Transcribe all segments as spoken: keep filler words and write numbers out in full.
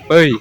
Oi.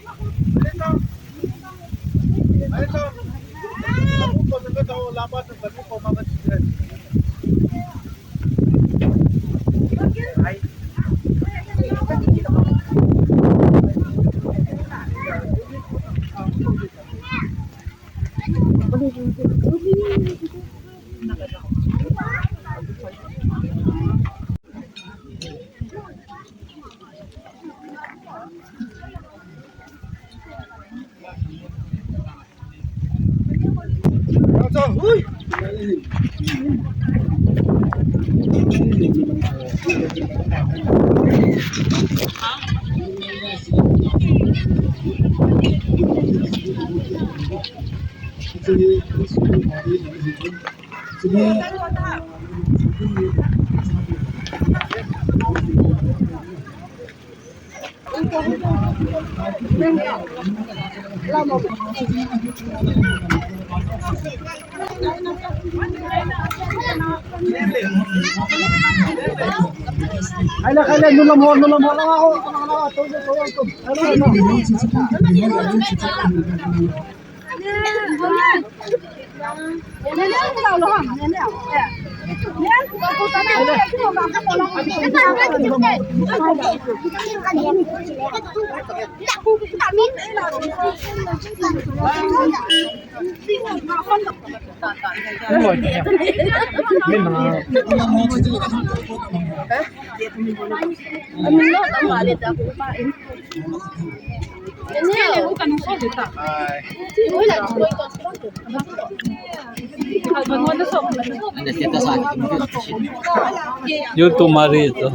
Yu tu mari tu.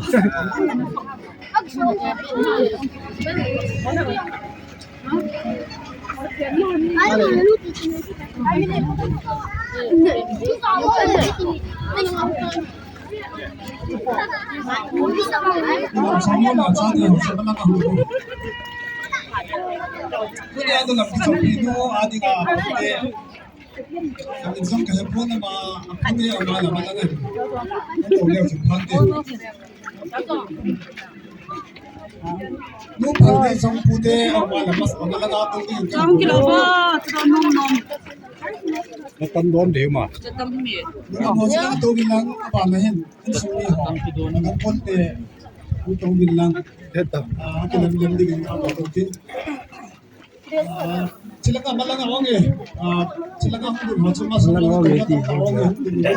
Tam don de ma. Heta. Ah, chilanga malanga ong e. Ah, chilanga hung dun ho chu ma sa malanga ong e. Malanga hung dun ho.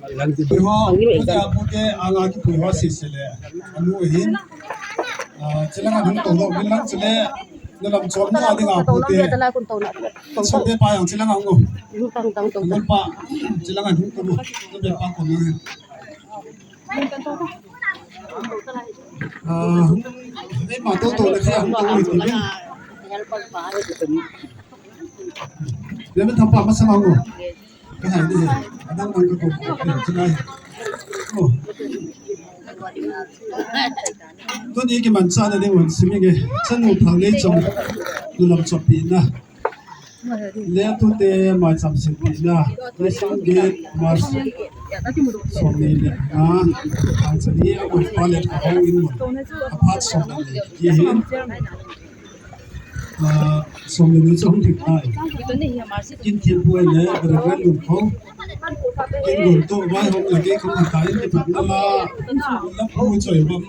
Malanga hung dun ho. Pute, pute, anga kipui ho sese le. Anu hin. Ah, chilanga hung to lo, min lang chule. Nalam chom na dinga pute. Chom te pa yang chilanga hung o. Tang, tang, tang, tang. Pa, chilanga hung to lo. Chom te pa ko na. Ah, ei ma to to le kha hung to lo ti le. Le me thapa ma sa ma ngo. Ka hai ni. Adang dang ka ko ko. Chilai. Oh. Tuni kimanchahna ding un siminge. Chanu Phalngeichong. Nulam choppina. Le tute maicham sempina, Christian Gate March, somni le nga, Phalngeichong ni a un pa le pa hong in mun, a phat somni le ki hin, ah, somni ni chong thik tai. Kin thim pu le, Reverend Lun Khong, kin gun to vai hong le ke khong thik tai, ki phat na la, la pu choi bam.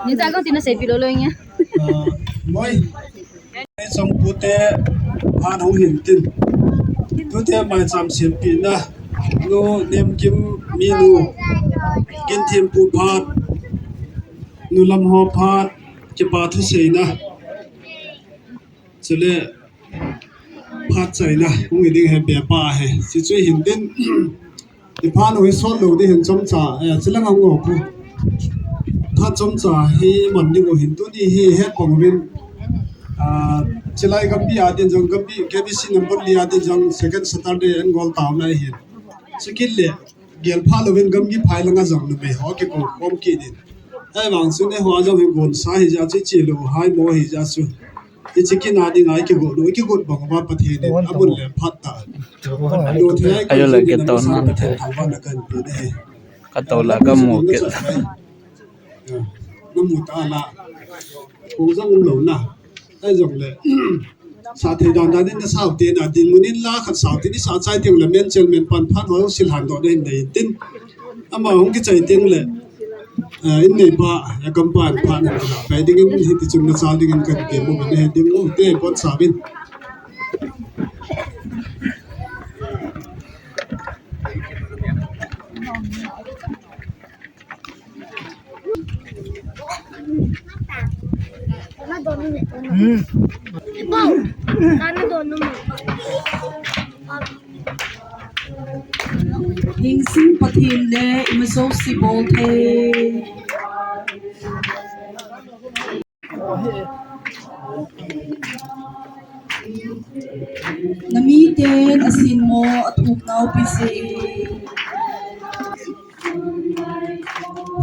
Ni cha kong tina seipi lo lo nge. Ah, moi. Chong pute phat hung hin tin. Tute maicham sempina. Nu Nemkim minu. Kin thim pu phat. Nulam ho phat. Kipa thu seina. Chule phat chaina hung hi ding he, pepa he. Sichu hin tin. Iphat u hi sot lo ding hin chomcha, eh, chilanga hung o pu. Phat chomcha hi man ding u hin tuni hi het pong uvin. Ah, chilai gampi a din jong gampi K B C number li a din jong second Saturday an gol taona hin. Chikit le. Gel pha louvin gamgi phai langa jong numei ho kikou khom kit in. Ahivang chun eiho a jong hi gonsa hija chu, ichi lou hai mo hija chu. Ichi kina dinga ikigot lou, ikigot bang uva Pathen in amun le phat ta. Lo thei ai ko le jin kito na Pathen thangvahna kahin pe na hi. Kato la kamu kit. Namu ta la. Kong jang um lo na. Ai jong le. Sa thei dan dan in na sau te na, dinmun in la khat sau te ni sa chai te le men chel men pan phan ho sil han do den dei tin. Ama hung kichai teng le, eh, in neipa, eh, kam pan phan na pai ding in hiti chun na chal ding in kan ti mo ne ding mo te pot sa bin. Hmm. Hingsing Pathen le ima jouse bol thei. Namiten asin mo athum nau pi se.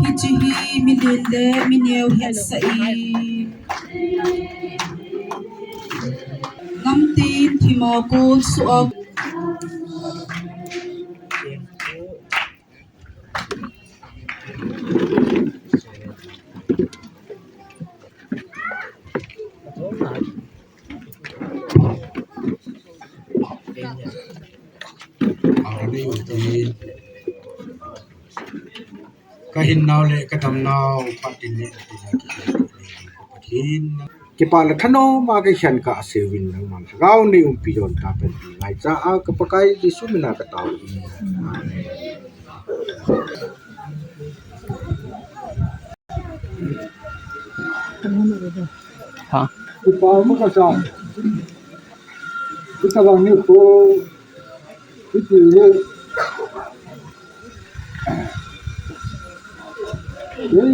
Hiche hi milen le mineo hetsah e. Namtin thima kol suh a. Ka hinnau le ka damnau, Pathen le Pathen. Kipa le thanom a ka khen ka asevin nangman lhagao nei umpi jon ta pen ngaicha a ka Pakai Jesu mina ka tao. Amen. Ha? Kipa mo ka sa. Kita bang ni ko. Hiti hi. Hei,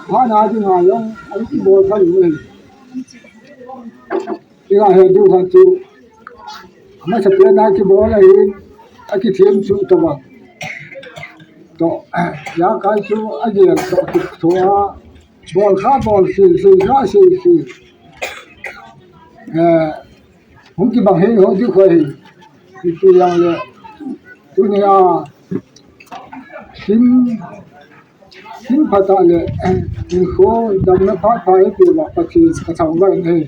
ha na ding a jong, a kibol kha lou e. Ina he du kha chu. Amasapen a kibol ahin, akithem chu tabang. Toh, ya kai chu agel toh kitho a. Bol kha bol si, si kha si si. Eh, hung kibang hei ho ding kho hi. Hiti jong le. Tunia. Sim, sim phat a le. Hinkho damna phat pha hi pi va Pathen ka thangvah in ahi.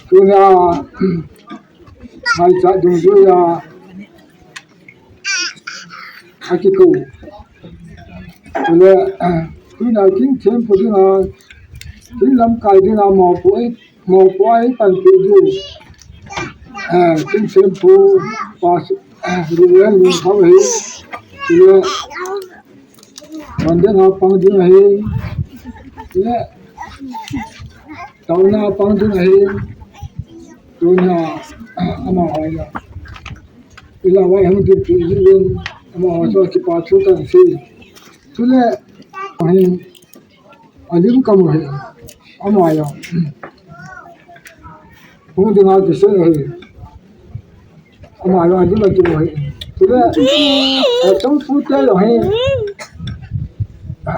Tunia. Ngaicha dungjuia. Akikou. Tule, tuna kin thempu dinga, kin lamkai dinga mopo ei, mopo ei panpi diu. Eh, kin thempu, pas, eh, ruel ni kau hi. Tule, van dinga pang dinga hi. Tule, tauna pang dinga hi. Tuna, amaho a. Ila vai hung ding pi jin, amaho chu kipa thu kan sei. Tule, ahin, alim kamu hi, ama jong. Hung dinga kisei hi. Ama jong alim akimu hi. Tule, achangpu te jong hi.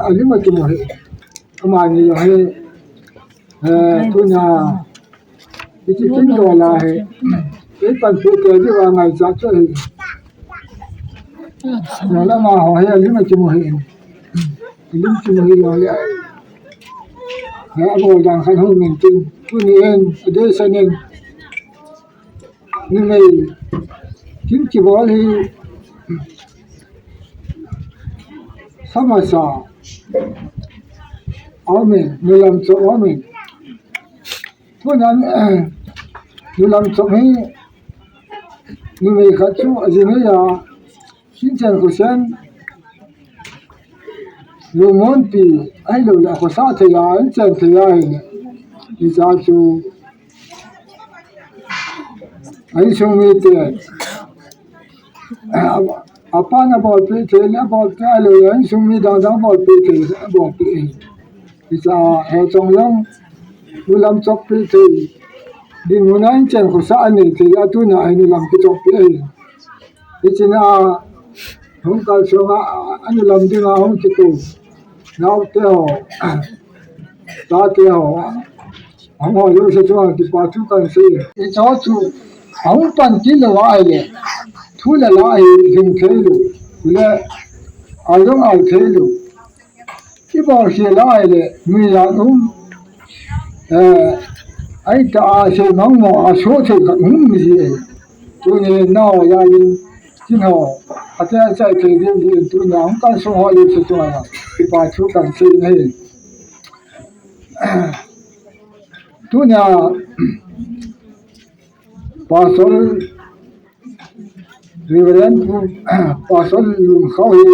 Alim akimu hi. Amani jong hi. Eh, tuna, iti kin dola hi. Ei panpi te diu a ngaicha chu hi. Dola amaho hi, alim akimu hi. Alim kimu hi jong le. He, abol dan khat hung min tin. Tuni in, adei sanin. Numei, kin kibol hi. Samasa. Amen. Nulam chop amen. Tunan, nulam chop hi, numei khat chu ajing ahi a, inchen khosen, lumonpi, ahilou le, khosa thei a, inchen thei a ahi. Hicha chu, a insung mite, Apan abolpeh thei le abolpeh ahilou le, insung mi dang dang abolpeh thei le abolpeh ahi. Hicha he chong jong, nulam choppeh thei. Dinmun a inchen khosa anei thei, atuna ahi nulam kichoppeh ahi. Hichea, hung kalsong a, anulam dinga hung kikou. Naote ho, tate ho, amaho jouse chunga kipa thu kan sei. Hicho chu, ahung pan kit lou ahile, thu le la hi hing thei lou, le, al jong al thei lou. Bol khel a ahile, nui jan um. Eh, ai ta a sei mang mo a so thei khat um ji e. Tuni nao ya in, kin ho, a te a chai thei din din tuni a hung kan sung ho le se tu a. Kipa thu kan sei na hi. Tuni a, Pastor Reverend Pu, Pastor Lunkhao hi,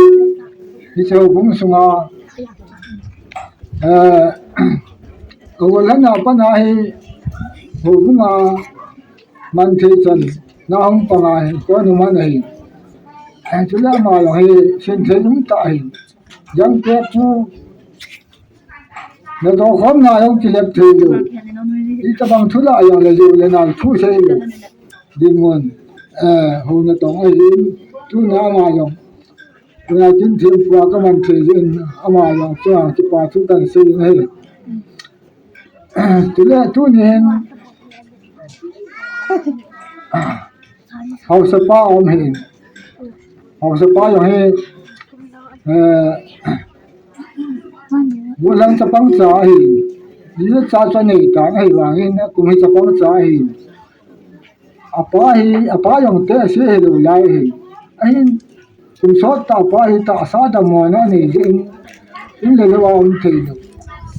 hiche houbung sunga, eh, Golhang a pat a hi, houbung a man thei chan, na hung pang a hi, koi nu man a hi. Eh, chule ama jong hi, sin thei um tah hi. Jang te pu, Na toh khom na jong kilep thei lou. Itobang thu la jong le jou le nal thu sei lou. Dinmun. Eh, hou na tong ahi. Tuna ama jong. Tuna kin thim pua ka man thei jin ama jong chuang kipa thu kan sei jin ahi. Tule tunin. Haosapa um hi. Haosapa jong hi. Eh, Golhang chapang cha ahi. Jile cha cha nei ta ahi vangin, kum hi chapang cha ahi. Apa hi, apa jong te ase hilou lai ahi. Ahin, kum sot ta apa hi tahsa damlouna nei jin. In le lou a um thei lou.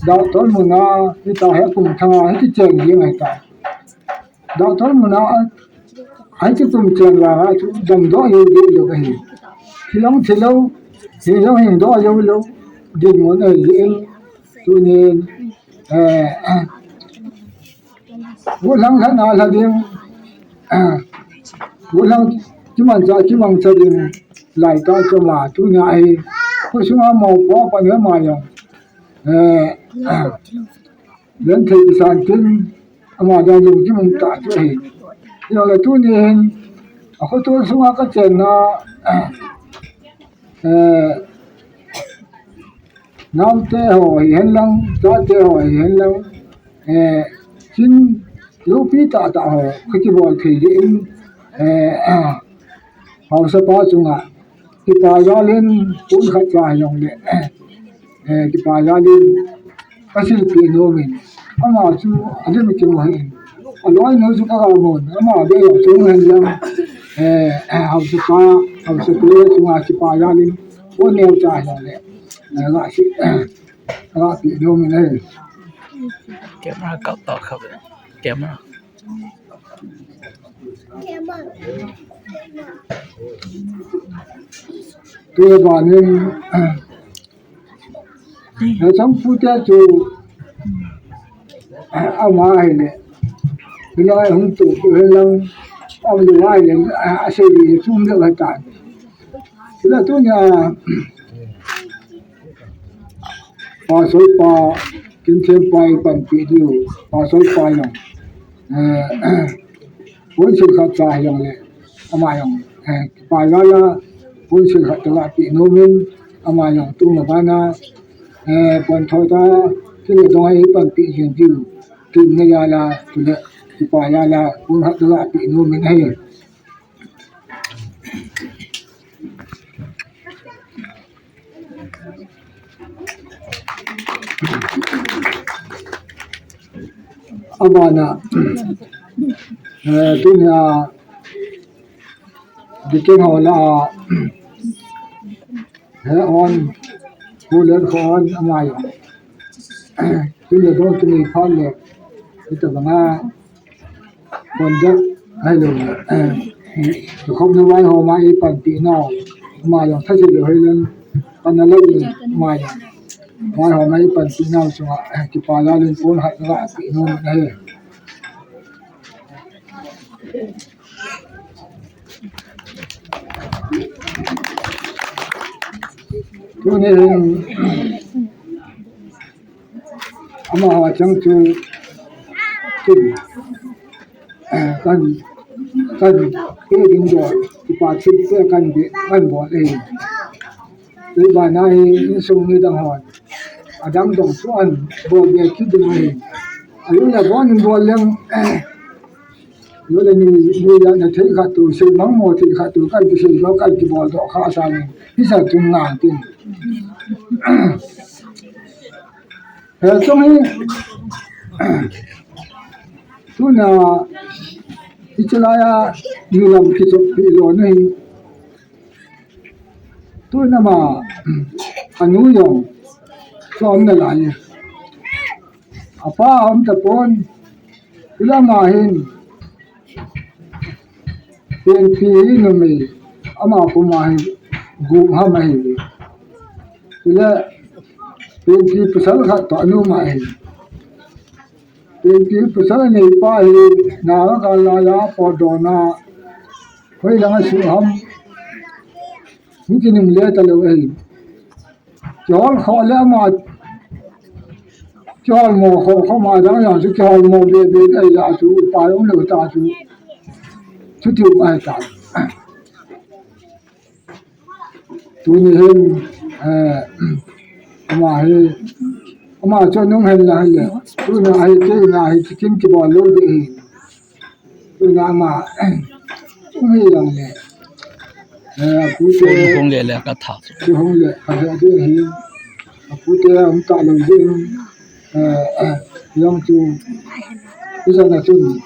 Doctor muna, hi ta he kum thanga, hi ti chen jing ahi ta. Doctor muna, ai ti kum chen la, ai ti damdoh jou ding lou ahi. Hi jong thi lou, hi jong hing doh jou lou. Dinmun ahi in, tunin, eh, Golhang lhana lha ding, Golhang kimancha, kimangcha ding, lai ta choma, tuna ahi. Khosunga mopo pa ne ma jong. Eh, Len thei kisan tin, ama jong lungkim um tah chu ahi. Jongle tunin, a khoto sunga ka chenna, eh, naote ho hihen lang, chate ho hihen lang, eh, kin loupi tah tah ho, ka kibol thei ding, eh, Haosapa chunga, kipa jalin, pon khat cha jongle, eh, kipa jalin, ka silpeh nomin, ama chu, a lim kimu hin, a loinu chu ka ga mun, ama be jong chung hen lang, eh, Haosapa, Haosapa chunga kipa jalin, pon neo cha jongle, eh, ga si, eh, ga peh nomin ahi. Camera kap tah kap. Camera. Tui banin, na chang pu te chu, ama ahile. Hilai hung tu, hilang, ama lu ahile, a sei li, tum le hai ta. Hila tunia, Pastor pa, Kinthempa i panpi diu, Pastor pa jong, eh, pon sil khat cha jongle, ama jong, eh, kipa jala, pon sil khat cha la peh nomin, ama jong tuna bana, eh, pon thou ta, kile dong ai panpi jing diu, kin ne jala, tule, kipa jala, pon khat cha la peh nomin ahi. Abana, eh, tunia, bikin hola, he on, hulen hon, amai. Tunia don tuni phale, ita banga, Kon dek, hello. Eh, khop na vai ho ma i panpi nau. Ma jong tha se lo helen. Pan na lo ma jong. Vai ho ma i panpi nau chunga, eh, kipa jalin pon hat la pi no na he. Tuni hin, amaho chang chu, chu, eh, kan, kan, pe ding jo, kipa thil pe kan be, kan bol e. Tui bana hi, insung ni dang hon. Adang dong chu an, bol be kit ding ahi. Alu le bon bol leng, eh, Nule ni, ni ya na thei khat tu, sei mang mo thei khat tu, kan kisei doh, kan kibol doh kha sa ni. Hisa tum nang tin. He chung hi, tuna, hiche laiya, nulam kichop pi lona hi. Tuna ama, anu jong, chu aum nalai. Apa aum tapon, hilai ama hin, Penpi hi numei, ama puma hi, gup ham ahi. Chule, Penpi pasal khat toh anu ama ahi. Penpi pasal aneipa hi, naga kal laiya, potdohna, hoilanga suh ham, hung kinungle talou ahi. Kihol khoh le ama, kihol mo khoh khoh ma dang jong chu kihol mo be be ahi a chu upai umlou ta chu. Chuti um ahi ta. Tuni hin, eh, ama hi, ama chu nung hen la le. Tuna hi, tuna hi, kikim kibol lou ding ahi. Tuna ama, um hi lang le. Eh, apute. Hung, hung le le ka tha. Chu hung le, ka he de hi. Apute um ta lou ding. Eh, eh, jong chu. Isan a chun.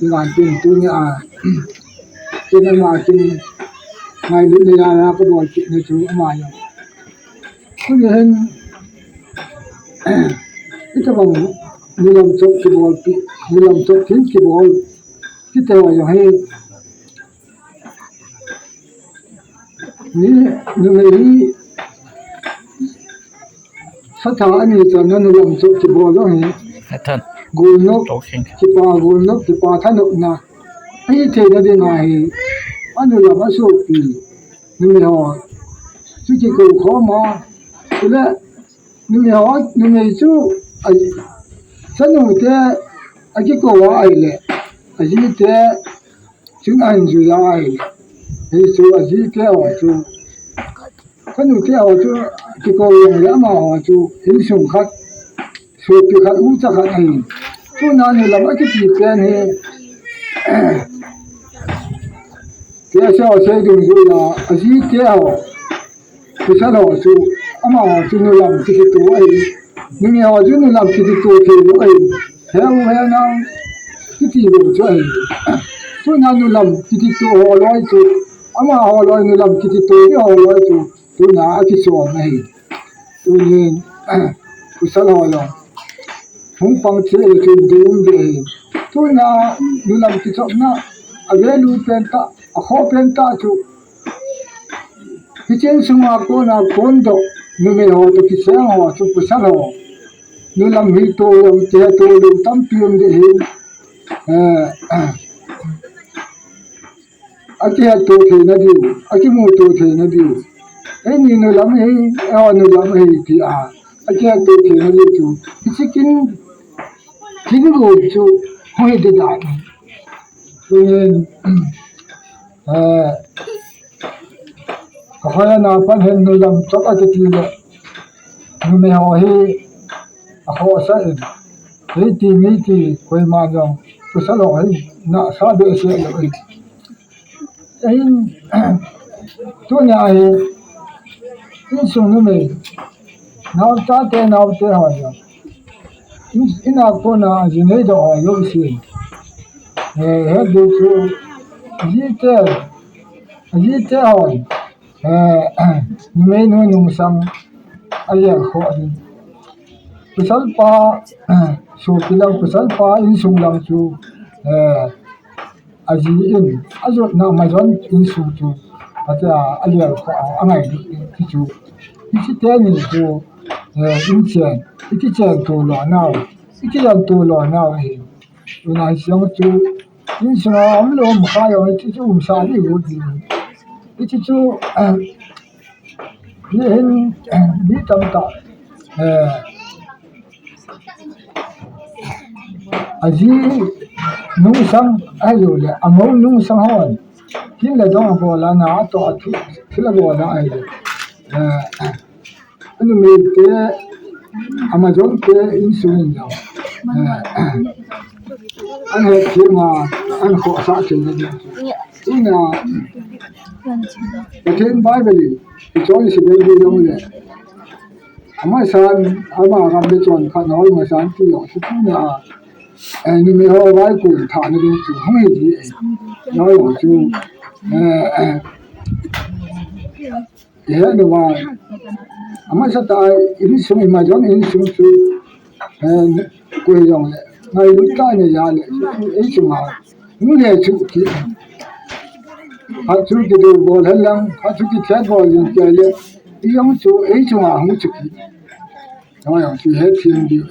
Ingan tin tuni a. Tuna ama kin. Ngailut le ya ya ka bol kit na chu ama jong. Tuni hin, itobang nulam chop kibol pi, nulam chop khin kibol, kiti ho jong hi, ni, numei hi, satha ani chan a nulam chop kibol jong hi, Athan. Golnop, Toking. Kipa golnop, kipa thanopna, ahi theina ding ahi, anulam asopi, numei ho chu kikou khom a, chule, numei ho, numei chu, a, chanu te, akikou a ahile, aji te, chun ahin jui a ahile, hichu aji te ho chu, chanu te ho chu, kikou jong le ama ho chu, insung khat, sopi khat, ucha khat ahi, tuna nulam akiti pen hi, Kei a sei dungjuia, aji te ho, pasal ho chu, amaho chu nulam kiti to ahi. Numei ho chu nulam kiti to thei lou ahi. He u he nao, kiti lou chu ahi. Tuna nulam kiti to ho loi chu, amaho loi nulam kiti to ho loi chu, tuna akichom ahi. Tunin, pasal ho jong hung pang thei le chun ding um ding ahi. Tuna nulam kichopna, a value pen tah, akhoh pen tah chu, hiche insunga kona kondoh, numei ho toh kiseng ho chu pasal ho, nulam hi to jong kihe to lou tampi um ding ahi. Eh, akihetto theina diu, akimuto theina diu. Eini nulam ahi, eiho nulam ahi tia, akihetto theina diu chu, hiche kin, kin gu chu, hung hi ding dan. Tunin, eh, Ka hoi ana pan hin nulam chop akiti le, numei ho hi akhohsah in, hiti miti koima jong pasal ho hi nasa behseh lou in. Ahin, tunia hi, insung numei, naocha te, naote ho jong, in, ina kona ajinei doh ho jouse, eh, het diu chu, ajite, ajite hon, eh, numeinu nungsang ajelkhoh ding. Pasalpa, sopi lang, pasalpa insung lang chu, eh, aji in, ajotna majon insung chu, atia, ajelkhoh a, angai ding, ti chu. Hiche teni chu, eh, inchen, ikichen to lou nau, ikijen to lou nau ahi. Tuna hiche jong chu, insunga umlou umkhai jong, hiche chu umsa ding got ding. Hiche chu, eh, hihin, eh, mi tamtah, eh, aji nungsang, ahilouleh, amou nungsang hon, kin le dong abol a, na atoh a thu, thil abol a, ahile, eh, Anumeite, amajonte insung in jong, eh, ahet thei ma, akhohsah theina ding chu. Tuna, Pathen Bible in, ichoi isei ding jongle, Amasan, ama gam le chon khat na hoi masan ti jong chu tuna a, eh, numei ho vai kun thana ding chu hung hi ji, eh, na jong chu, eh, eh, eh, he nu vai. Amasa ta, insung ima jong insung chu, eh, koi jong le, ngailut tah in ja le, insung a, nu le chu ki. Khat chu kidou bol hen lang, khat chu kithet bol jing kei le, i jong chu, ei chunga hung chu ki. Hoi jong chu hethem diu.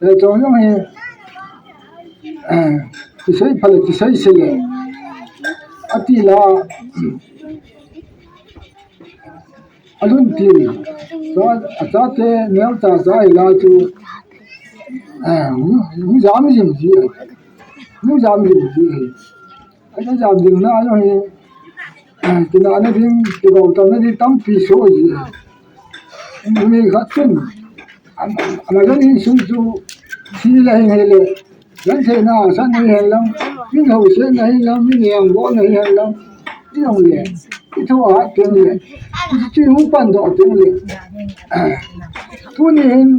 Eh, chong jong hi, eh, kisei pha le, kisei se le. Ati la, alun ti. Cha, achate, neo cha, cha hi la chu. Eh, hung, hung jam jing ji. Hung jam jing ji. Ahi jam jing na jong hi, eh, kinahna ding, kibol tamna ding tampi so ji. Mi khat chun, am, ama jong insung chu, thi la hin he le, jan thei na, san na hin lang, min hou se na hin lang, min yang bo na hin lang, i jong le, i thu a teng le, i chi hung pan doh teng le. Tuni hin,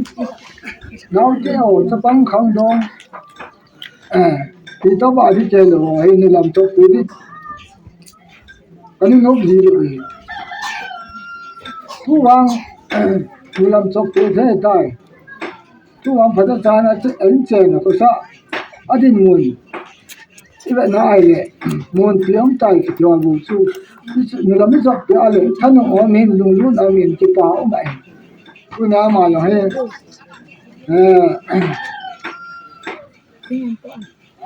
nau te o, chapang khang dong, Eh, ti to ba di che lo, eh, nu lam chok pu di. Ka ni nop ji lo, eh. Tu vang, eh, nu lam chok pu the tai. Tu vang pha ta cha na che, en che na ko sa. A din mun. I ve na ai le, mun pi om tai ki tua bu chu. Nu lam mi chok pi a le, tha nu o min, lung lun a min ki pa o mai. Tu na ma lo he. Eh,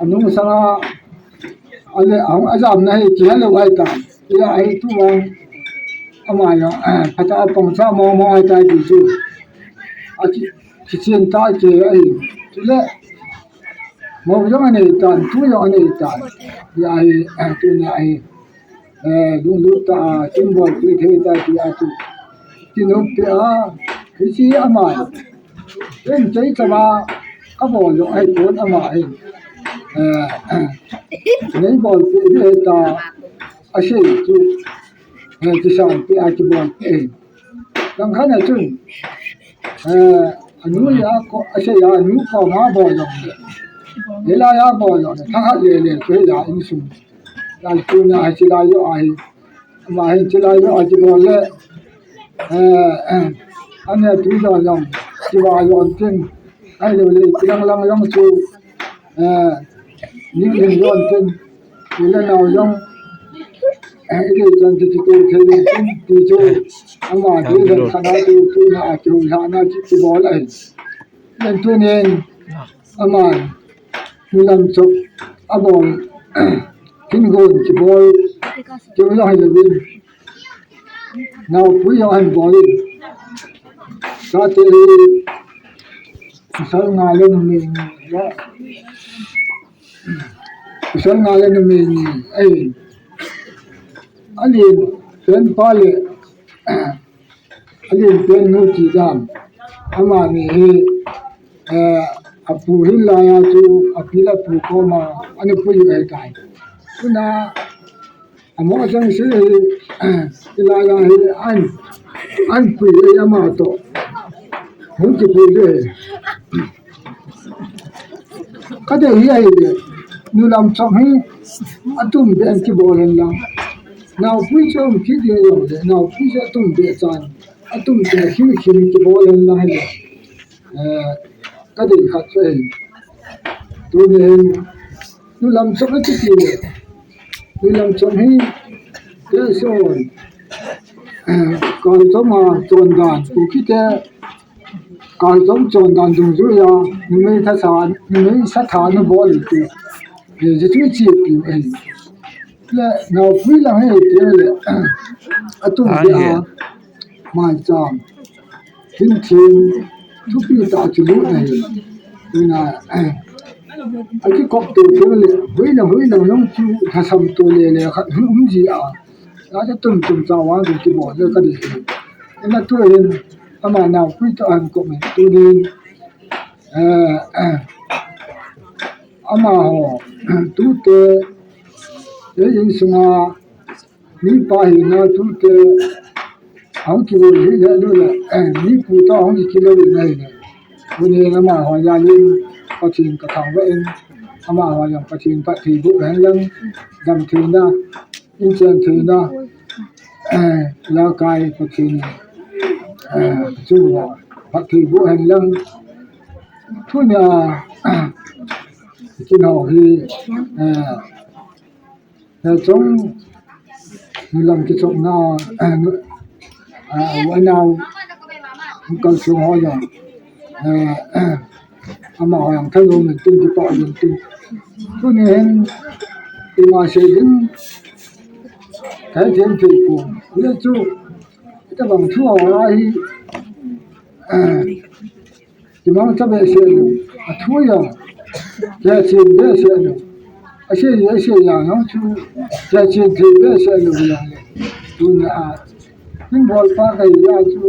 Anung sanga, ale, ahung ajam na hi, kihal lou ahitai. Tia ahi tu vang, ama jong, eh, phatah a pang cha mong mong ahitai ti chu. Aki, kichen ta ke ahi. Chule, mo jong anei tan, tu jong anei tan. Tia ahi, eh, tuna ahi. Eh, lunglut tah a, kin bolpeh thei tai tia chu. Kinoppi a, hiche ama. Ken chei chama, ka bol jong ahi pon ama ahi. Eh, nei bolpeh ding ahi ta, asei chu. Eh, kisanpeh a kibolpeh ahi. Langkhat a chun, eh, anu a ko, asei a, anu koma bol jong le. Hilai a bol jong le, thahat le le, chu hilai insung. Lai tuna a chilai jo ahi. Ama hin chilai jo a kibol le. Eh, eh, ane tu jo jong, kiva jo tin. Ahilou le, kilang lang jong chu. Eh, ning ling jo tin. Ile nau jong. Eh, ile jon ti ti tu thei le tin, ti chu. Ama ti le khana tu, tu na a tu na a ti, kibol ahi. Len tunin. Ama. Nulam chok abol, thingon kibol, kibol ahi louvin. Naopui jong ahin bol in. Chate hi, pasal nga le numei ni, pasal nga le numei ni, ahi. Alen pen pa le, Alen pen nu ti dan. Amani hi, eh, apu hin laiya chu, api le apu koma, ana pui u ahitai. Tuna, amo chang se hi, hilaiya hi, an, an pui u ama toh. Hung kipui u ahi. Ka dei hi ahile, nulam chok hi atum beh in kibol hen lang. Naopui chu um kit ding jong le, naopui chu atum beh chan, atum beh khim khim kibol hen lang hile. Eh, ka dei khat chu ahi. Tuni hin, nulam chok a chu ti le, nulam chok hi, kei son, eh, kal chom a chon dan, Kuki te, Kal chom chon dan dungjuiya, numei thasa, numei satha ana bol u ti. Eh, hichu iche piu ahi. Le, naopui lang hi ti le, atum beh a, maicham. Hinthem, thupi tah chu lut ahi. Tuna, eh, akikop to ti le, hui lang, hui lang jong chu, thasam to le le, khat um ji a. Ate tum tum cha vang chu kibol le ka dei. Ina tu hin, ama naopui toh ahin kop in, tu ding. Eh, eh. Amaho, tute, ei insunga, mipa hina tute, Ahung kivui hi le lu le, eh, mi pu to ahung kilo le nei le. Tuni amaho jal in Pathen kathangvah in, amaho jong Pathen phatthei boh hen lang, damtheina, inchen theina, eh, lalkai Pathen, eh, chu phatthei boh hen lang. Tunia, kinao hi, eh, eh, chong nilam kichopna, eh, eh, wanau kalsong ho jong, eh, amaho jong thalom in tin kipa jong tin. Tuni hin ima sei ding kathei thei pon. Hijeh chun, itobang thu ho hi, eh, kimangcha behseh lou, athu jong kichen behseh lou, asei, asei jong chu kichen thei behseh lou jong le. Tunia, hin bolpa kahi a chu,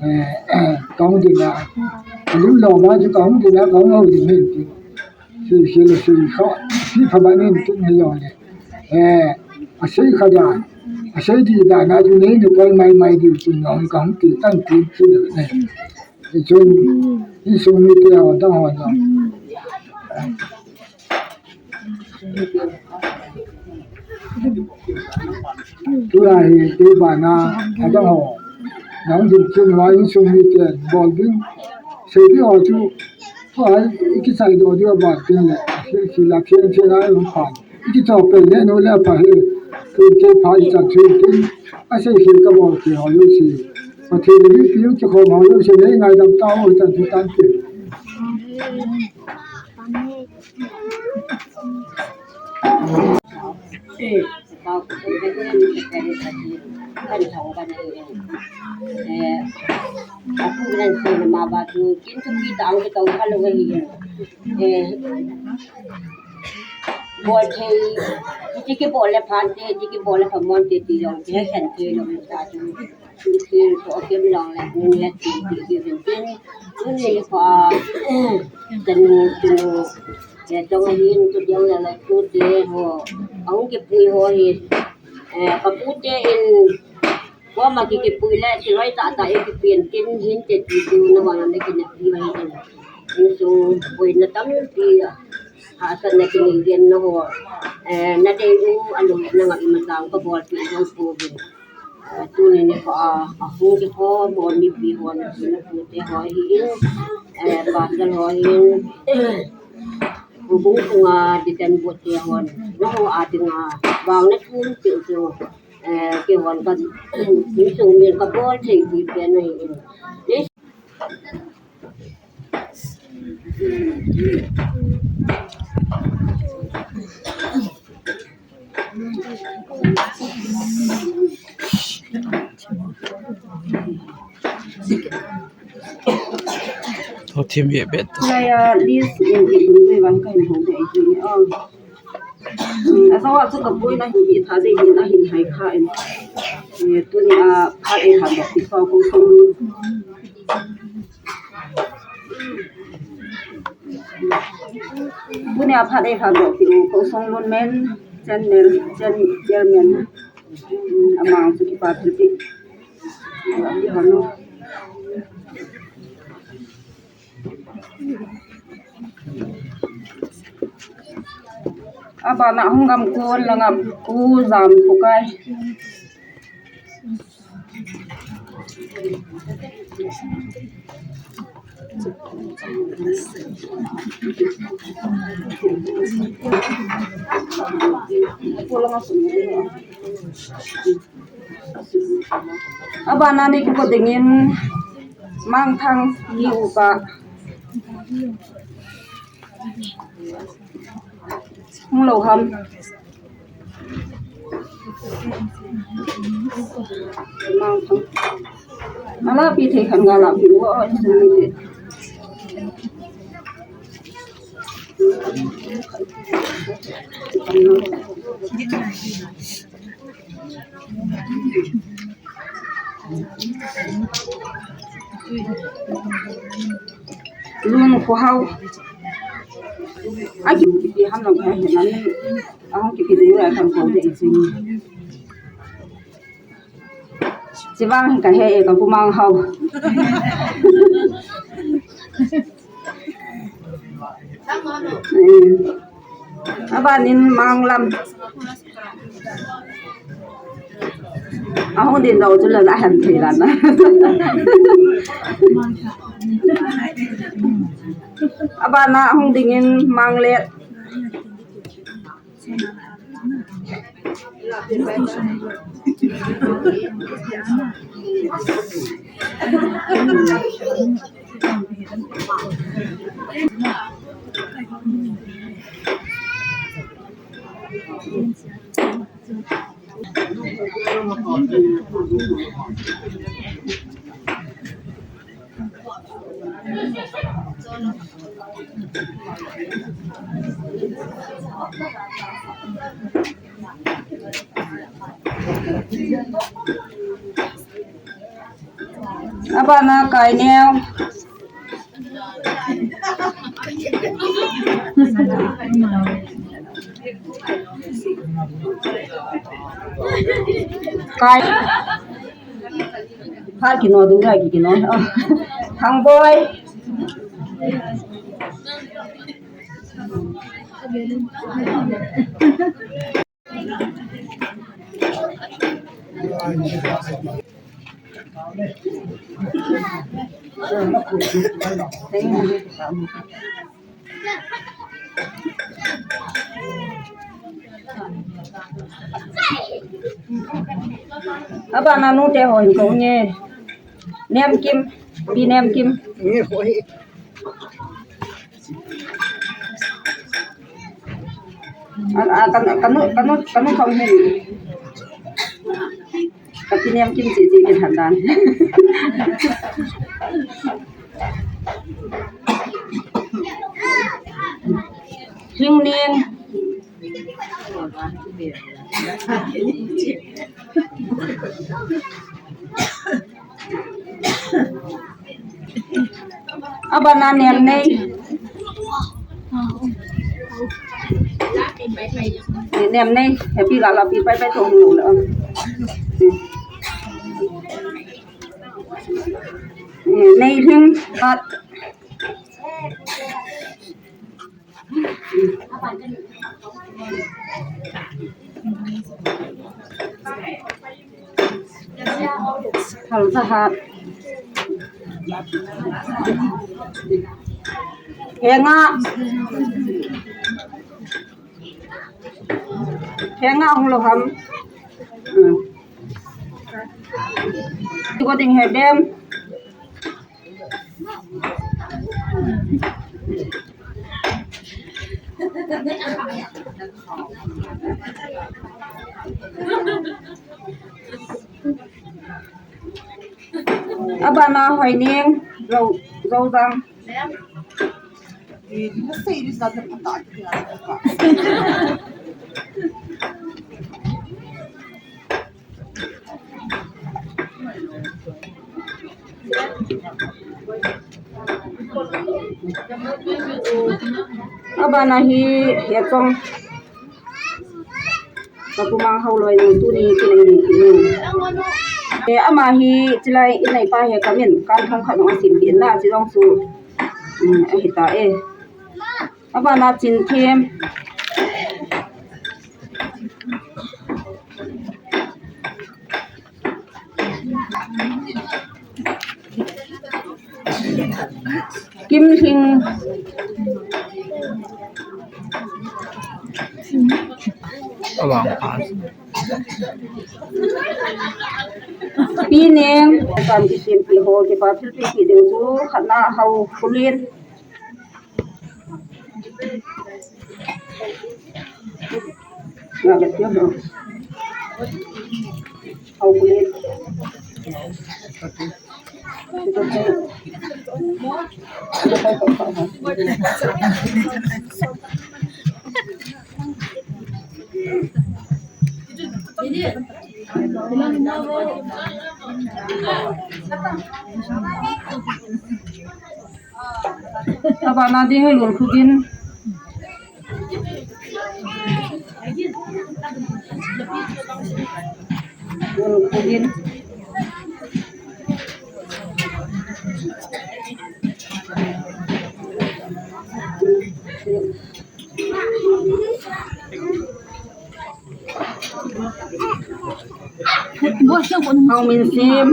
eh, kahung ding a, alim lou ma chu kahung ding a, kahung hou ding hin tin. Sei, sei le sei kha, sei pha ba nin tin hi jong le. Eh, asei kha dan, asei di dan a chu nei ni koi mai mai di chu jong kahung ti tan tin chu le. Hichun, insung mite ho dang ho jong. Tulai hi, tubana, adang ho. Nang din chin wa insung mite bol ding. Sei di ho chu, tua hi, ikichai doh diu aban tin le, khil khil a phian phian a um phan. Ikichai pen le nu le pa hi, tun kei pha ichan chu tin, asei khel kabol kei ho jouse. Pathen le mipi u kikhom ho jouse, nei ngaidam tao, ichan chu tan tin. Bol thei, hiche kibol le phan te, hiche kibol le phamon te ti jong, kihe khen thei lou ta chu. Thil toh kim jong le, mun he thil ti ti vin tin. Tuni nikho a, chanu, chanu, eh, chong ahin, tu jong le, le, tute ho, ahung kipui ho hi, eh, kapu te in, koma ki, kipui le, kiloi tah tah e kipen tin, hin te ti tu, navang le kineppi va hin. Insung boina tampi, hahsatna kinei jeng na ho, eh, nadei u, alung nanga imacha kabolpeh jong pouvin. Eh, tuni nikho a, ahung kikhom ho mipi ho, napu napu te ho hi in, eh, pastor ho hi in, houbung sunga deacon board te hon, nangho a dinga vang nathum peh u chu, eh, keihon ka, insung min kabol thei peh pen ahi in. Tho thim ve bet. Laya list in, in, in, in, vang ka in hong de, in, in, oh. Hmm, asawa chu kapuina hin hi tha de hin ahin hai kha in. Eh, tunia phat ei han doh ti so ko song. Tunia phat ei han doh ti ko song lun men chen mel chen mel men. Hmm, amang chu kipa ti ti. Ki hanu. Abana hung gam kon langa ku jam ko kai. Ko langa sung. Abana ni kigo dingin Mangthang ni upa. Hung lou ham. Mangthang. Ala pi thei khan ga la pi wo, oi, sung ni te. Lun ko hau. Ai, ki, ki, ham lang ka hin, ahung ki, ki, ni, ai, kan ko de, i, sing. Vang hi ka he e, ka pu Mang Hau. Eh. Abanin Mang Lam. Ahung ding dou chu la la han thei la na. Abana ahung dingin Mang Let. Abana Kai Neo. Kai. Phat kino dung kai kino. Oh. Thang Boi. Abana nu te hon ko nge. Nem Kim, Pi Nem Kim. A, a, kan, kanu, kanu, kanu kong hin. Ka Pi Nem Kim chi chi kin han dan. Hing Ning. Abana Nem Nei. Nem Nei, happy gala pi pai pai tong lo la. Nei Hing Pat. Thal Thahat. Henga. Henga hung lo ham. Hmm. Ko ding he dem. Abana Hoining, Zo, Zozang. Abana hi, he kong. Ka pu Mang Hau loi nang tuni kinai ni kinu. E, ama hi chilai inai pa he kamin kan thong khat nong asim pi na chi long su. Um, ahi ta e. Abana Chin Thim. Kim Hing. Awang pa. Pi Neng, kam kisim pi ho, kipa thil pi pi ding chu, khatna Hau Kulin. Abana ding Lun Khugin. Lun Khugin. Hong Min Sim.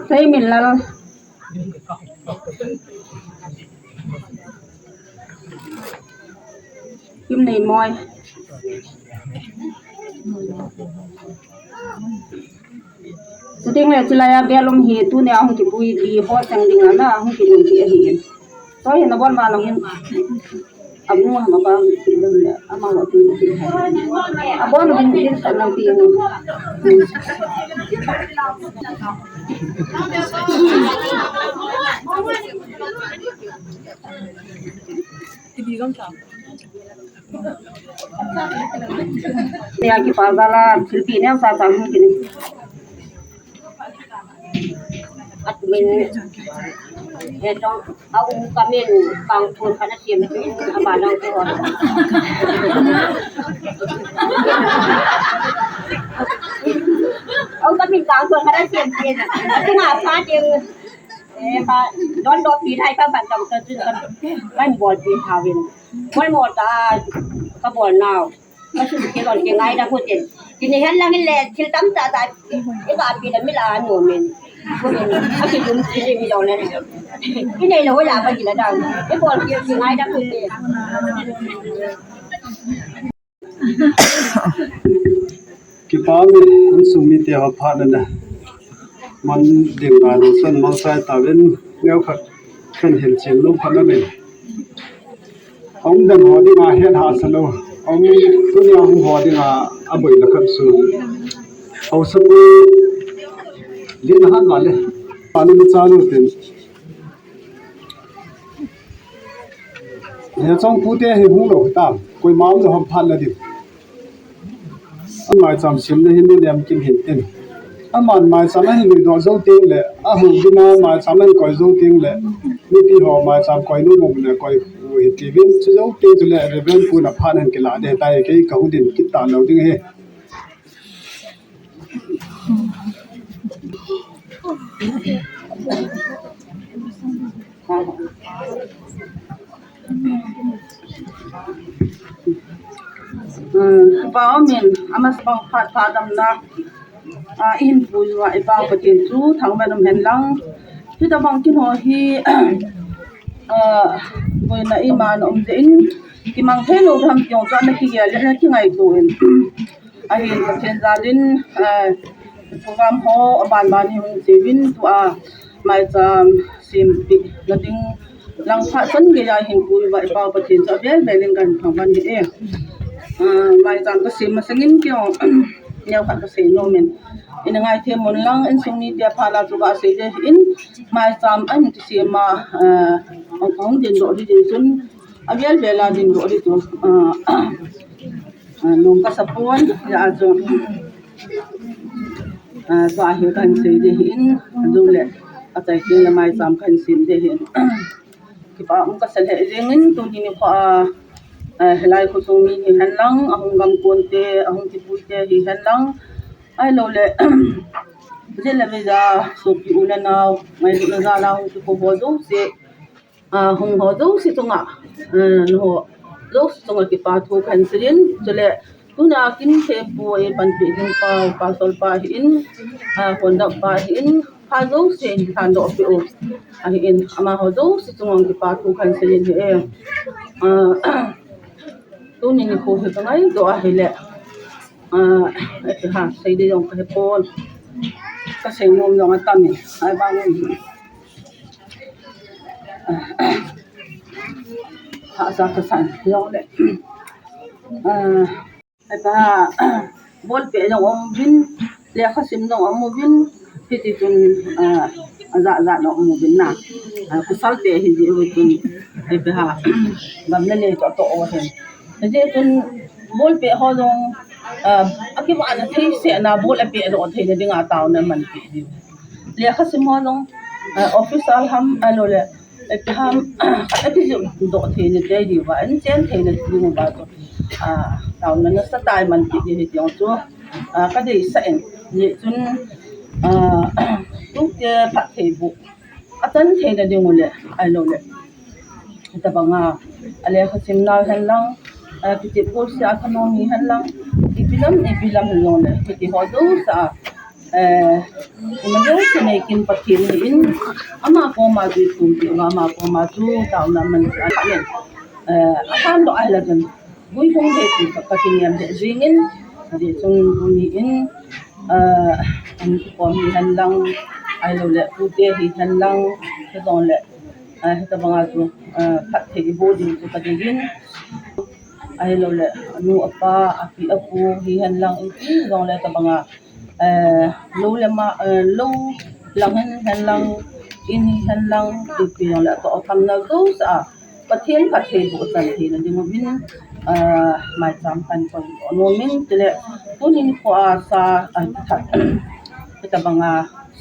Thei Min Lal. Kim Nei Moi. Chuting le chulai a bel um hi tunia hung kipui ti ho sang ding a na hung kinung ti ahi in. Toi hin abon ma long hin. Amu ham apa ti le ama ho ti ti. Abon hin din sa nang ti. Nia kipa jal a thilpeh neo sa sa hung kini. At min, eh, tong, a um ka min, kang thun ka na siam, a ba nang ko. A um ka min, kang thun ka na siam, siam. Atu nga pa ding, eh, pa, don do pi thai pa ban tong ka chun ka, ban bol pi thawin. Bol mo ta, ka bol nau. Ka sun ke ron ke ngai da ko tin. Tin ni han lang le, thil tam ta ta. I ka pi da mi la no min. Ko min, a ki dum ti mi lo le. I nei lo la ba ki la da. I bol ke ki ngai da ko tin. Kipa mi, insung mite ho phat na na. Man ding a lo son mal sai ta ven. Neo khat. Kan hin chin lum khat na ven. Hung dan ho ding a het hahsa lou. Hung tunia hung ho ding a, a boina khat chu. Haosapu din a hat vale. Panu mi cha lu tin. He chong pute hi hung lou tam. Koima um lou ham phat na ding. Amaicham simna hin nu nem kin hin tin. Aman maicham ahin lui doh jou teng le, a hu ding a maicham ahin koi jou teng le, mipi ho maicham koi nu mong le koi u hi ti vin, chu jou teng chu le Reverend Pu na phat hin kila de tai kei ka hung din kit ta lou ding hi. Kipa um in, amasa bang phat phat damna, ah, i hin pui uva i Pau Pathen chu thangvah in um hen lang. Hitabang kin ho hi, ah, boina iman um jeh in, kimang thei lou ham ti jong chu ana kigel le ana kingaito in. Ahin Pathen jal in, eh, program ho aban ban hi hung che uvin tua maicham sempeh na ding lang phat chan gei a hin pui uva i Pau Pathen chu avel vel in kan thangvah in e. Eh, maicham ka sem masang in kei jong neo khat ka sei nom in. I na ngaithem un lang insung mite phat la chu ka sei de in maicham ahin kisem a, eh, hung ding doh di di chun avel vel a ding doh di chu, eh, Ah, nung ka sa pon, ya chu. Ah, tua hi kan sei de hin, jong le, achai teng le maicham kan sem de hin. Kipa um ka sa le jeng in, tuni nikho a, ah, hilai kho sung mi hi hen lang, ahung gam kon te, ahung kipui te hi hen lang. Ahilou le, jeh le veja, sopi u le nao, ngailutna jal a hung kipo ho jouse. Ah, hung ho jouse chunga, ah, nangho jouse chunga kipa thu kan sei in, chule tuna kin thempu ei panpi ding pa, Pastor pa hi in, ah, conduct pa hi in, pha jouse hin thandoh peh u. Ahi in, amaho jouse chunga kipa thu kan sei in hi e. Ah, tuni nikho hi ka ngaidoh ahile. Ah, eh, ha, sei ding jong ka he pon. Ka sei nom jong atam in. Ai bang in. Hahsa kasan jong le. Ah, ai pa, bolpeh jong um uvin, lekha sim jong um uvin, hiti chun, ah, ajat jat jong um uvin na. Ah, pasal te hi jeh uvin chun, ai pa, gam le le toh toh u hin. Hijeh chun, bolpeh ho jong, ah, akivahna thei seh na bol apeh doh theina dinga taona manpeh ding. Lekha sim ho jong, ah, officer ham, ahilou le, Abraham, khat a kijih doh theina te diuva, an chen theina diuva chu, ah, taona nasa tah a manpeh ding ahi ti jong chu, ah, ka deisah in, hijeh chun, Ah, tute phattheiboh achan theina ding u le, ahilou le, hitabanga, alekha simnau hen lang, ah, kiti pulsi a thanom hi hen lang, ipi lam, ipi lam hijongle, hiti ho jouse a, eh, ima jouse neikin Pathen ahin, ama koma dui thum pi uva, ama koma chu taona man chu ahin, eh, ahan doh ahile chun, gui hung thei ti ka, ka kinem lheh jingin, hijeh chun tuni in, eh, an kikom hi hen lang, ahilou le, pute hi hen lang, hijongle, eh, hitabanga chu, eh, phatthei iboh ding chu ka dei in, ahilou le, anu, apa, api, apu hi hen lang, ipi jongle tabanga, eh, lou le ma, eh, lou lang hen, hen lang, in hi hen lang, ipi jongle, atoh thamna jouse a, Pathen phattheiboh achan theina ding uvin, ah, maicham kan koi nom in, chule, tuni nikho a sa, ah, kithat, hitabanga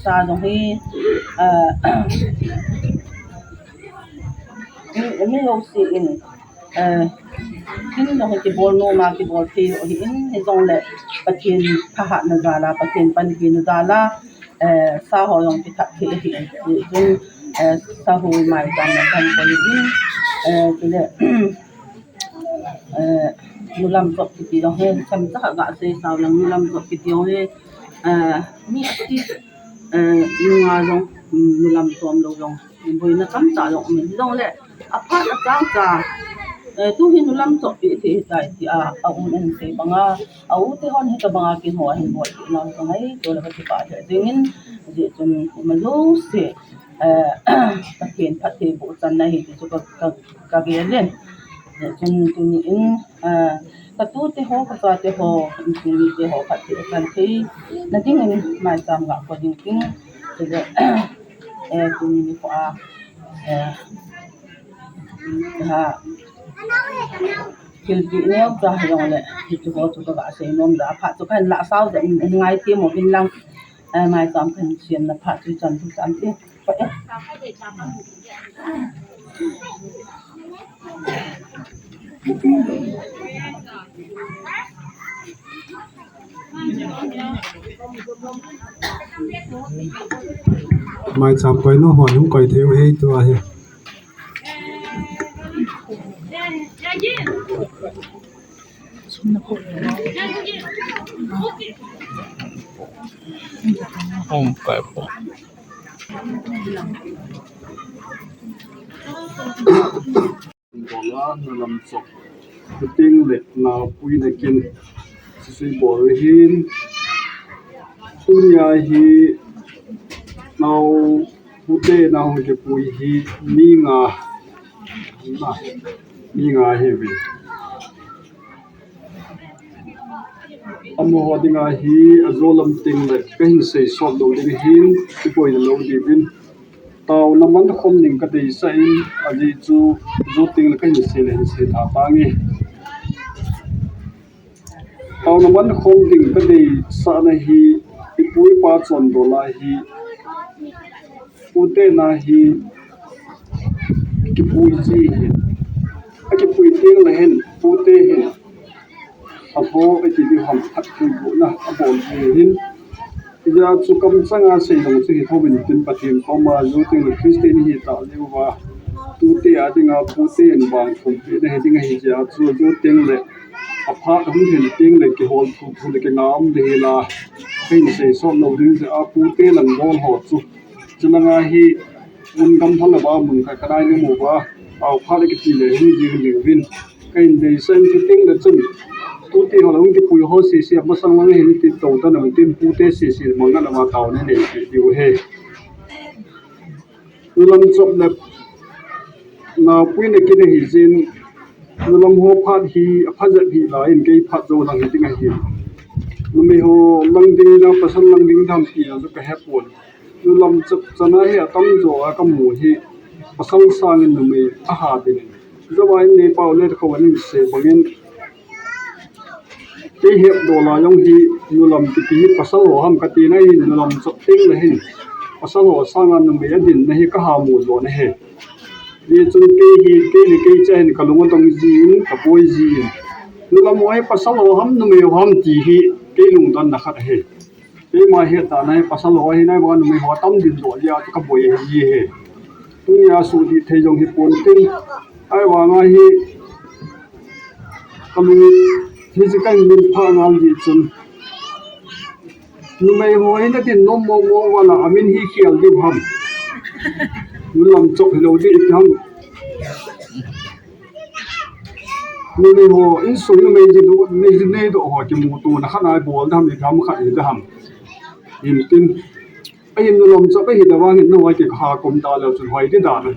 sa jong hi, ah, mi, mi jouse in, eh, tin jong hi kibol nom a, kibol thei lou ahin, hijongle, Pathen thahatna jal a, Pathen panpina jal a, eh, sa ho jong kithat thei ahi, hijeh chun, eh, sa ho maicham na kan koi in, eh, chule, eh, nulam chop kiti jong hi, chomcha khat ga sei sao lang, nulam chop kiti jong hi, eh, mi ati, eh, nunga jong, mm, nulam chom lou jong, boina chomcha jong um in, hijongle, aphat achang cha, eh, tu hi nulam chop pi thei tai tia, a un ahin sei banga, a u te hon hitabanga kin ho ahin bol pi nau ka ngaito le ka kipah lheh jingin, hijeh chun ima jouse, eh, Pathen phattheiboh achan ahi ti chu ka, ka, ka gel in. Hijeh chun tuni in, eh, ka tute ho, ka chate ho, insung mite ho phatthei achan theina dingin maicham ga koi ding tin, chule, eh, tuni nikho a, eh, ha, thilpeh neocha hijongle, hiche ho chu ka ga sei nom jeh a, aphat chu kahin lah sao jeh in, in ngai temo uvin lang, eh, maicham kahin siamna phat chu ichan thu chan te. Maicham koinu hon hung koi thei u ahi tua hi. Hung koi po. Bola nulam chop, pute le naopuina kin, sisui bol ahin. Tunia hi nao pute nao hung kipui hi mi nga, na, mi nga ahiuve. Amaho dinga hi ajo lam teng le kahin sei sot lou ding ahin, iboina lou diuvin. Taona man khom ding kadeisah in, ajeh chu jo teng le kahin sei le hin sei tha tange. Taona man khom ding kadeisahna hi, ipu ipa chondol a hi, pute na hi kipui ji ahin. Akipui teng le hin, pute hin abol, iti diu ham, phattheibohna abol ji ahin. Hijeh chun kamchanga sei jong chu hi thou in tin, Pathen koma jo teng le Christian ihi tah jeh uva, tute a dinga pute in vangkhum pehna hi ding ahi jeh chun, jo teng le aphat hung hin teng le kihol thuthu le kingam le hila, kahin sei sot lou ding jeh a pute lang bol ho chu. Chulanga hi mun gam thal uva mun khat kanai ni mu uva, aophat le kiti le hung jing diuvin. Kahin deisah in, chuteng le chun tute ho le hung kipui ho sese amasang lang hin ti tou tan tin, pute sese mangna lama taona nei diu ahi. Nulam chop le naopuina kin ahi jeh in, nulam ho phat hi aphat jep hi lai in, kei phat jou lang hi ding ahi. Numei ho lang ding dan, pasal lang ding dan ti a chu kahe pon. Nulam chop chana hi atamjo a kamu hi pasal sangin numei ahat in. Jou a in nei pau le kho anin sei bangin, kei hetdola jong hi nulam kiti hi pasal ho ham kati na hin, nulam chop teng le hin pasal ho sanga numei adinna hi kaha mu jo na ahi. Hijeh chun kei hi, kei le kei cha hin kalung adong jin, kaboi jin. Nulam ho hi pasal ho ham, numei ho ham ti hi kei lungdonna khat ahi. Keima hetdan a hi pasal ho hi nai vang numei ho tam din doh jeh a chu kaboi ahi e. Tunia sudih thei jong hipon tin. Ahivanga hi kalung hi chu kahin min pha ngal jeh chun. Numei ho hi nadin nom mong mong uva la amin hi khel diu ham. Nulam chop hilou ding ipi ham. Numei ho, insung numei ji du, numei ji nei doh ho kimutona khat a ibol dam, ipi ham khat idam. Hintin, ahin nulam chop ahi da vangin nahoi kikha kom da leu chun hoi ding dan ahi.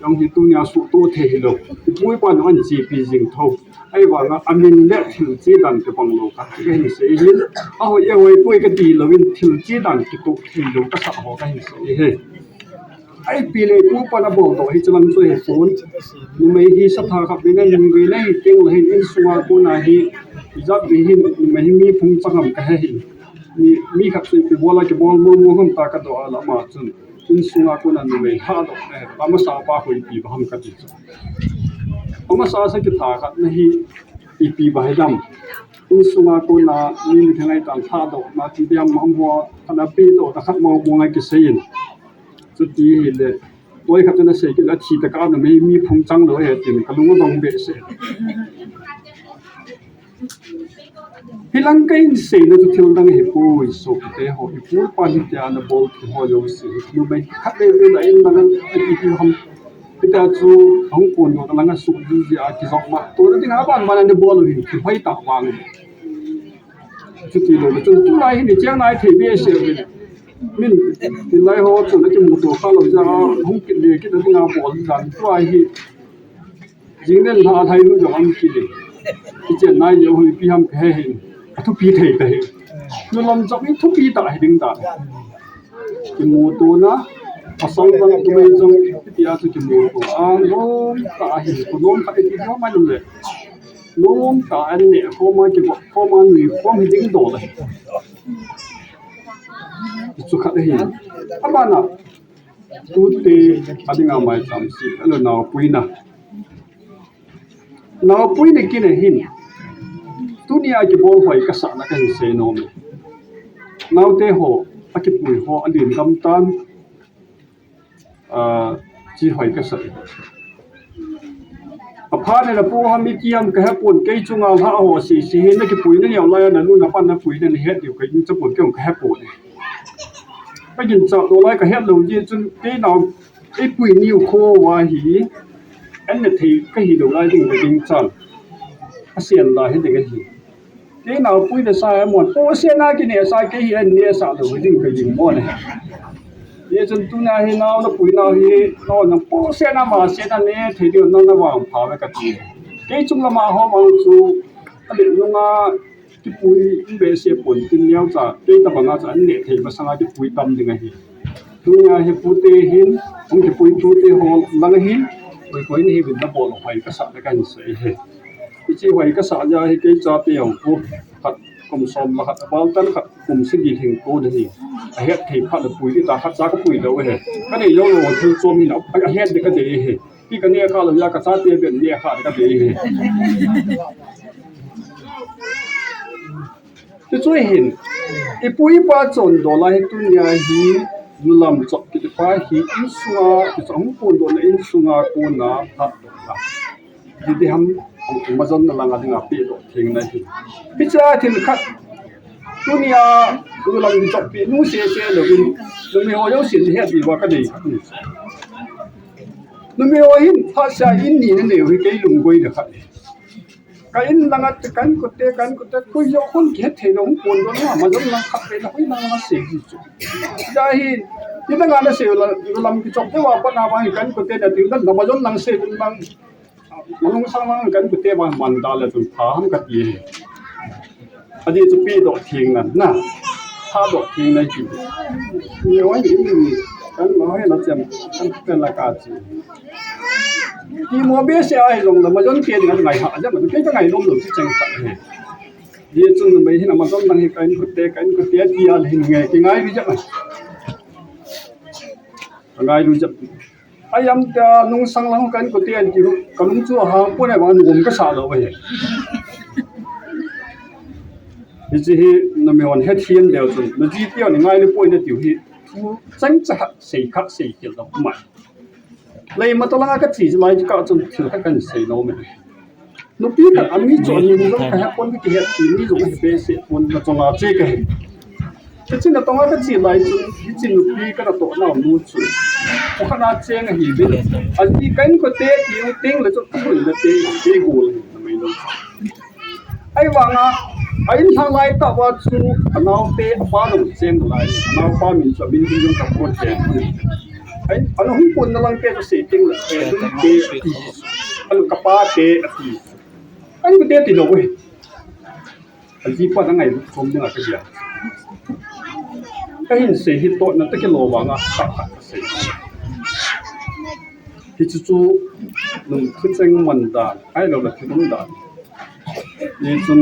Jong hi tunia suhtoh thei hilou. Ipu ipa nung ahin chepi jing tho. Ahivanga amin le thil che dan kibang lou kati kahin sei hin. Ahoi ahoi poi kati louvin thil che dan kitoh thei lou kasah ho kahin sei e. Ipi le ipu ipan abol doh hi chulang chu hipon. Numei hi satha khat vei na, ni vei na hi teng le hin insunga kona hi, ijat vei hin numei hi mi phung chang ham kahe hin. Mi, mi khat chu ipi bol a kibol mong mong ham ta kadoh a, lama chun insunga kona numei lhadoh na hi, amasa pa hoipi ba ham kati chu. Amasa sa kitha khat na hi ipi ba hidam. Insunga kona mi mi thengai tan lhadoh na ti diam mam ho, ana pi doh ta khat mong mong a kisei in. Chuti hile, boi khat chun asei kit le, athi tah a numei mi phung chang lou ahi tin kalung adong behseh. Hilang kahin seina chu thil dang ahipoi, sopite ho, ipu ipan hitia nabol thei ho jouse, numei khat vei vei la in lang a ipi ham, hitia chu ahung kondoh lang a suh ji ji a kijop ma, tona dinga ban ban a nabol u hi kihoi tah vang. Chuti lou le chun tulai hin icheng nai thei behseh uvin. Min, tilai ho chun akimuto kha lou jeh a, hung kile kit a dinga bol dan tua hi. Jing nen lha lhai lu jong ham kile. Ichen nai jeh u hi ipi ham kahe hin. Athupi thei ta hi. Nulam chop hi thupi tah hi ding ta. Kimutona, pasal vang numei jong, itia chu kimuto a, nom tah ahi, ku nom khat iti nom mai nom le. Nom tah a neh khom a, kivop khom a, nui khom hi ding doh le. Chu khat ahi. Abana, tute adinga maicham se, ahilou le naopuina. Naopuina kin ahin. Tunia kibol hoi kasahna kahin sei nom e. Naote ho, akipui ho, alen gam tan. Ah, chi hoi kasah e. Apha le napu ham iti ham kahepon, kei chunga lha ho sese hi nakipui naneo lai a, nanu napan napui nahet diu kei chapon, kei jong kahepon e. Kaginchat doh lai kahet lou jeh chun kei nao, eipui niu kho uva hi, an na thei kahi lou lai ding kaginchat. Asen la hi ding ahi. Kei naopuina sa e mon, pohsetna kineh sa kei hi an neh sah lou ding kaging mon e. Hijeh chun tuna hi nao napui nau hi, nao na pohsetna vahsetna neh thei diu nao navangpha uve kati. Kei chung lama ho vang chu, ale nunga kipui um behseh pon tin neocha, kei tabanga chu an neh thei masanga kipui tam ding ahi. Tunia hi pute hin, hung kipui tute ho lang hin, koi koi nahiuvin nabol hoi kasah le kahin sei e. Hiche hoi kasah jeh a hi kei chate jong pu khat kum som le khat, abal tan khat kum sagi lhing kon ahi. Ahet thei phat le pui ding ta khat cha kapui lou ahi. Kanei lou lou thil chom hin a, ahet ding kadei ahi. Ti kaneh kha lou jeh a kachate bep neh kha ding kadei ahi. Tichu hin, ipu ipa chondoh lai hi tunia hi, nulam chop kiti pa hi, insunga, kichop hung kondohna insunga kona, lhatdohna. Hiti ham, majonna langa dinga pehdoh thengna hi. Hichea thil khat, tunia, nulam kichop pi, nu sese louvin, numei ho jousen het diuva kadei khat. Numei ho hin, phatsea in ni nanei u hi kei lungboina khat. Ka in langa te, ka inkote, ka inkote, koi joh khun kihet thei lou, hung kondoh lou, majon lang khat vei la, hoi lang lang sei ji chu. Hijeh hin, nidanga nasei u la, lam kichop teu a pat na vang hin ka inkote nati u la, majon lang sei un lang, malung sang lang ka inkote vang man da le chun pha ham kati. Ajeh chu pehdoh thengna, na, lhatdoh thengna hi. Ni oi ni, kan ma hoi la chem, kan pen la ka chi. Kimo behseh ahi jongle, majon te ding angai ha, ajeh ma, kei kangai lom lou, chi cheng khat ahi. Hijeh chun numei hin amajon lang hi ka inkote, ka inkote ati a le hin nge, kingailu jep a. Kangailu jep. Ajeh chu nungsang lang ka inkote ati u, kalung chu ahang pon e, vang nungum kasah lou ahi. Hiche hi numei hon hethem leu chun, naji teu ni ngai le poi natiu hi. Chang cha khat sei khat sei kit lou mai. Lei ma to langa kache lai kah chun thil khat kahin sei nom e. Nupi khat ami chu amin jong kahe pon, kihet ti mi jong kahe behseh pon, nachonga che kahi. Hiche natong a kache lai chun, hiche nupi kanatoh nau nu chu, kho khat a cheng ahiuvin. Aji ka inkote tiu teng le chu, kahuina te, kei gol ahi, numei nu. Ahivanga, a in lhang lai tah uva chu, anaote, apa jong cheng lai, anaopa min chu, amin ding jong kapot cheng. Ai, ana hung pon na lang te chu sei teng le, eh, te, ati. Anu kapa te, ati. Ai, te, ti lou e. Ajipa na ngai lou chom dinga kaja. Kahin sei hi totna tah kilou vanga, kah khat kasei. Hichu chu, nung thucheng man dan, ahilou le thilum dan. Hichun,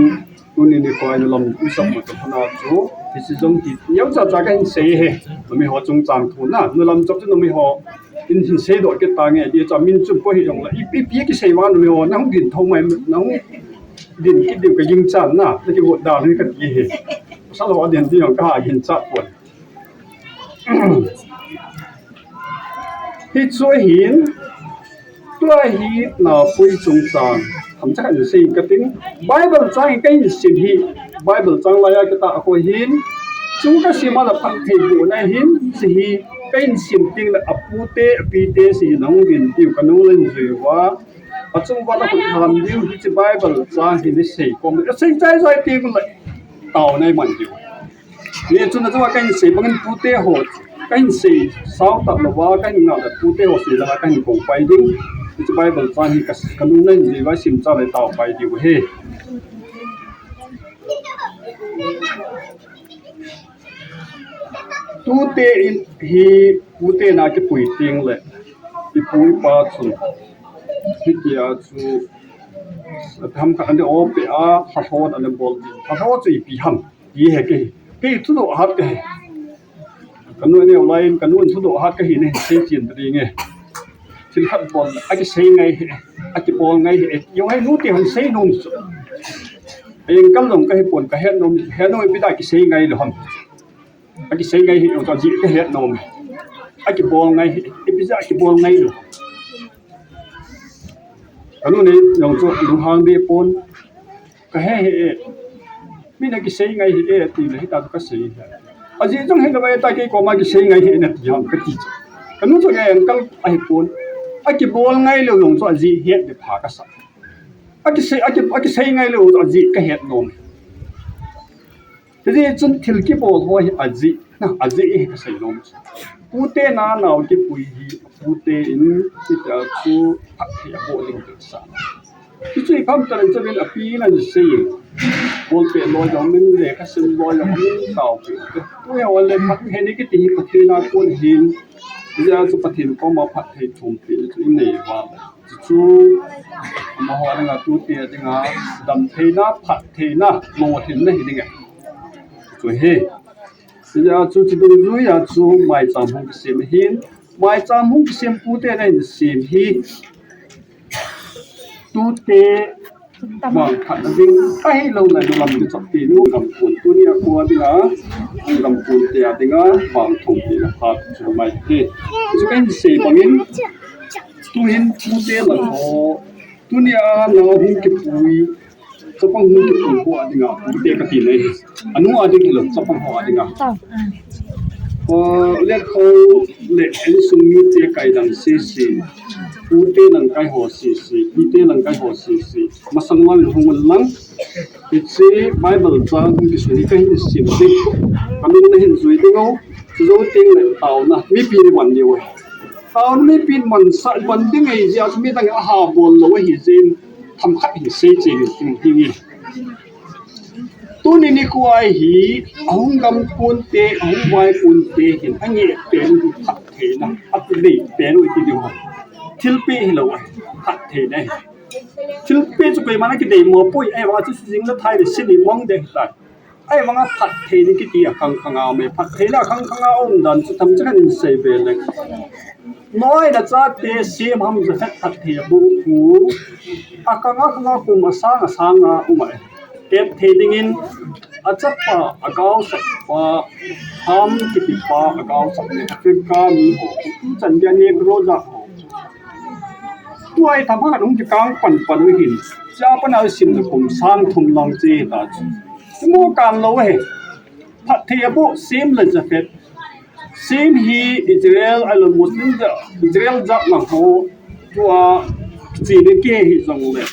tuni nikho a nulam isap ma tu na chu, hiche jong hi, neocha cha kahin sei e. Numei ho chungchang thu na, nulam chap chu numei ho in hin seidoh kit tange, ti chu amin chu po hi jong la, i, i, ipi kisei vang numei ho, nahung din tho mai, nahung din kit diu ka ginchat na, na kigot dan hi kati e. Pasal ho din ti jong kaha ginchat pon. Hichu ahin, tua hi naopui chungchang, themcha khat in sei kating, Bible chang hi kahin sim hi, Bible chang laiya kitah a kho hin, chu kasim a la phatthei bohna hin, hiche hi kahin sim teng le apute, apite, hiche hi nahung din diu kanu in jui uva, achung uva la khut ham diu, hiche Bible chang hi nasei kom, asei chai chai teng le, taona iman diu. Hichun achunga kahin sei bangin pute ho, kahin sei sao tah louva, kahin ngah le pute ho sei langa kahin kou pai ding. Hiche Bible chang hi ka, kanung in jui uva sim cha le tao pai diu ahi. Tute in hi pute na kipui teng le, ipu ipa chun, hitia chu, themkhat ana ompeh a, phalhon ana bol ding. Phalhon chu ipi ham, ti hi kei, kei thudoh hat kahi. Kanu neo lai in, kanu in thudoh hat kahi ne, sei chen ta ding e. Thil khat bol, akisei ngai hi, akibol ngai hi, jong hi nute hon sei nom chu. Engkal jong kahi pon, kahet nom, het nom ipi dia kisei ngai lou ham. Akisei ngai hi jong chu ajeh kahet nom. Akibol ngai hi, ipi jeh a kibol ngai lou. Kanu ne jong chu lunghang deh pon. Kahe hih e. Min akisei ngai hih e, ati le hitia chu kasei hi. Ajeh jong hilou vang ta kei koma kisei ngai hih e nati ham kati chu. Kanu chu engkal ahi pon. Akibol ngai lou jong chu ajeh het ding pha kasa. Akisei, aki, akisei ngai lou chu ajeh kahet nom. Hijeh chun thil kibol ho hi ajeh, na, ajeh hi kasei nom chu. Pute na nao kipui hi, pute in, hitia chu, phatthei aboh ding kasa. Chuchu ikham tah in chun api in asei. Bolpeh loi jong min le, lekhasim loi jong min taopeh. Tui ho le phatthei ni kiti hi Pathen a kon ahin. Hijeh a chu Pathen koma phatthei thumpeh chu inei uva. Chuchu amaho dinga tute dinga damtheina, phattheina, lolhinna hi ding ahi. Chu hi. Hijeh a chu chu dungjuia chu maicham hung kisem ahin. Maicham hung kisem pute na hin sem hi. Tute vangphatna ding, ahilou le nulam kichappi nu gamkon tunia kho dinga, gamkon te a dinga, vangthumpina phat chu mai hi. Chu kahin sei bangin, tuhin tute lang ho, tunia nao hung kipui, chapang hung kipui ho a dinga, pute kati nei. Anu a ding hilou, chapang ho a dinga. Lekho le insung mite kaidam sese, pute lamkai ho sese, pite lamkai ho sese, masang lang hung lang. Hiche Bible chang hung kisun hi kahin sim ding. Amin nahin jui ding o, chujou teng le taona, mipi ni man diu ahi. Taona mipi ni man sa, man ding ahi jeh a, midang in aha bol lou ahi jeh in, themkhat hin sei cheh ding ahi. Tuni nikho a hi, ahung gamkon te, ahung vaikon te hin, angeh pen u hi phattheina, akidei pen u iti diu ham. Thilpeh hilou ahi, phattheina ahi. Thilpeh chu keiman akidei mo poi, ahivang chu jing le thai le sin imong ding ahitai. Ahivanga phattheina kiti a khang khang a um e, phattheina khang khang a um dan chu themcha khat in sei ve le. Noah in achate Shem ham Japheth phatthei aboh u. Akhang a khang a kum asang asang a um e. Tep thei dingin Achapa, agaosapa, Ham kitipa, agaosapa, Africa mi ho, tuchan dia Negro jat ho. Tua hi thama nung kikang panpan u hin. Chapa na sim na kum sang thum lang che ta. Mo kan lo he. Phatthei aboh Shem le Japheth. Shem hi Israel ahilou Muslim jat, Israel jat lang ho. Tua chi ne ke hi jong le.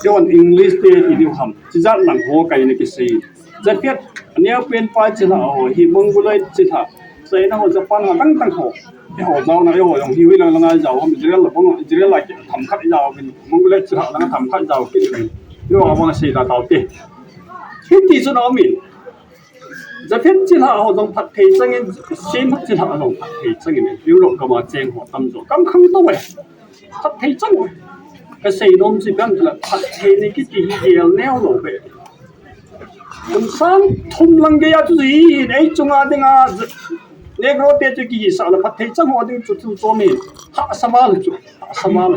John English te ti diu ham. Chi jat lang ho kai ne kisei. Japheth, aneo pen pa chilhah ho hi Mongoloid chilhah. China ho, Japan ho, tang tang ho. Eiho jao na, eiho jong hi hui lang lang a jao ham, Israel la bang, Israel la themkhat jao bin, Mongoloid chilhah lang themkhat jao kit bin. Eiho a bang sei da tao te. Hiti chu na min. Japheth chilhah ho jong phatthei chang in, Shem chilhah ho jong phatthei chang in, Europe gam a cheng ho tam jo. Kam khang to e. Phatthei chang u. Ka sei nom chu ipi ham itile phatthei ni kiti hi gel neo lou ve. Kum sang thum lang gei a chu hi, ei chunga dinga Negro te chu kihisah le phatthei chang ho ding chu thu chom hi. Hahsa val chu, hahsa val.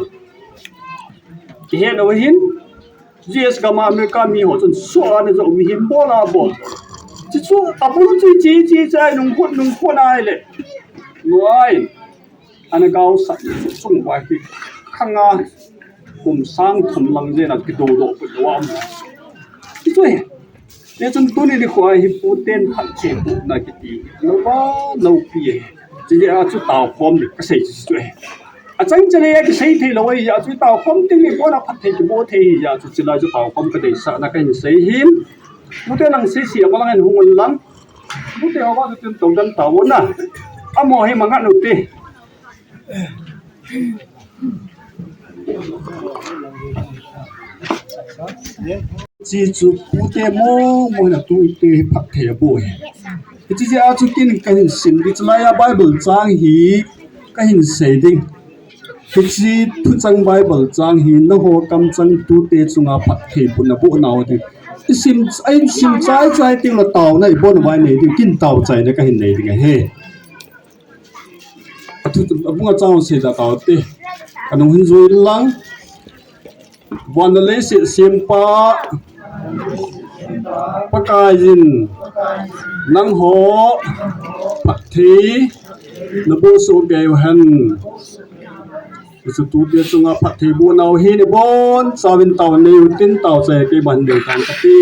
Kihe lou hin, U S gam a America mi ho chun suh a na jo mihem bol a bol. Chi chu a bul chi chi chi chi a nung khut nung khut ai le. Nuai. Ana gaosap chung vai hi khanga kum sang thum lang jen a kidodoh put lou a um. Ti chu hi. Tichun tuni nikho a hi puten phatthei bohna kiti. Lou va, lou pi hi. Chi a chu tao khom ni ka sei chu chu hi. Achang chale a kisei thei lou ahi a chu tao khom ting ni kona phatthei kiboh thei hi a chu chilai chu tao khom ka deisahna ka hin sei hin. Nute nang sei sei a balang in hung un lang. Nute a ba chu tin tong dan tao na. Amo hi mangat nute. Chi chu pute mo mo na tu ite phatthei aboh hi. Hiche jeh a chu kin ka hin sim ding, chulai a Bible chang hi ka hin sei ding. Hiche thuchang Bible chang hi nangho kamchang tute chunga phatthei bohna boh nau ding. I sim, i sim chai chai teng le taona i bon vai nei ding, kin tao chaina ka hin nei ding ahi. Athu, abung a chang sei da tao te. Ka nung hin jui lang. Van le leiset sempa Pakaiyin nangho phatthei naboh soh kei u hen. Hichu tute chunga phatthei boh nau hi ni bon chauvin tao nei u tin tao chai kei ban dei tan kati.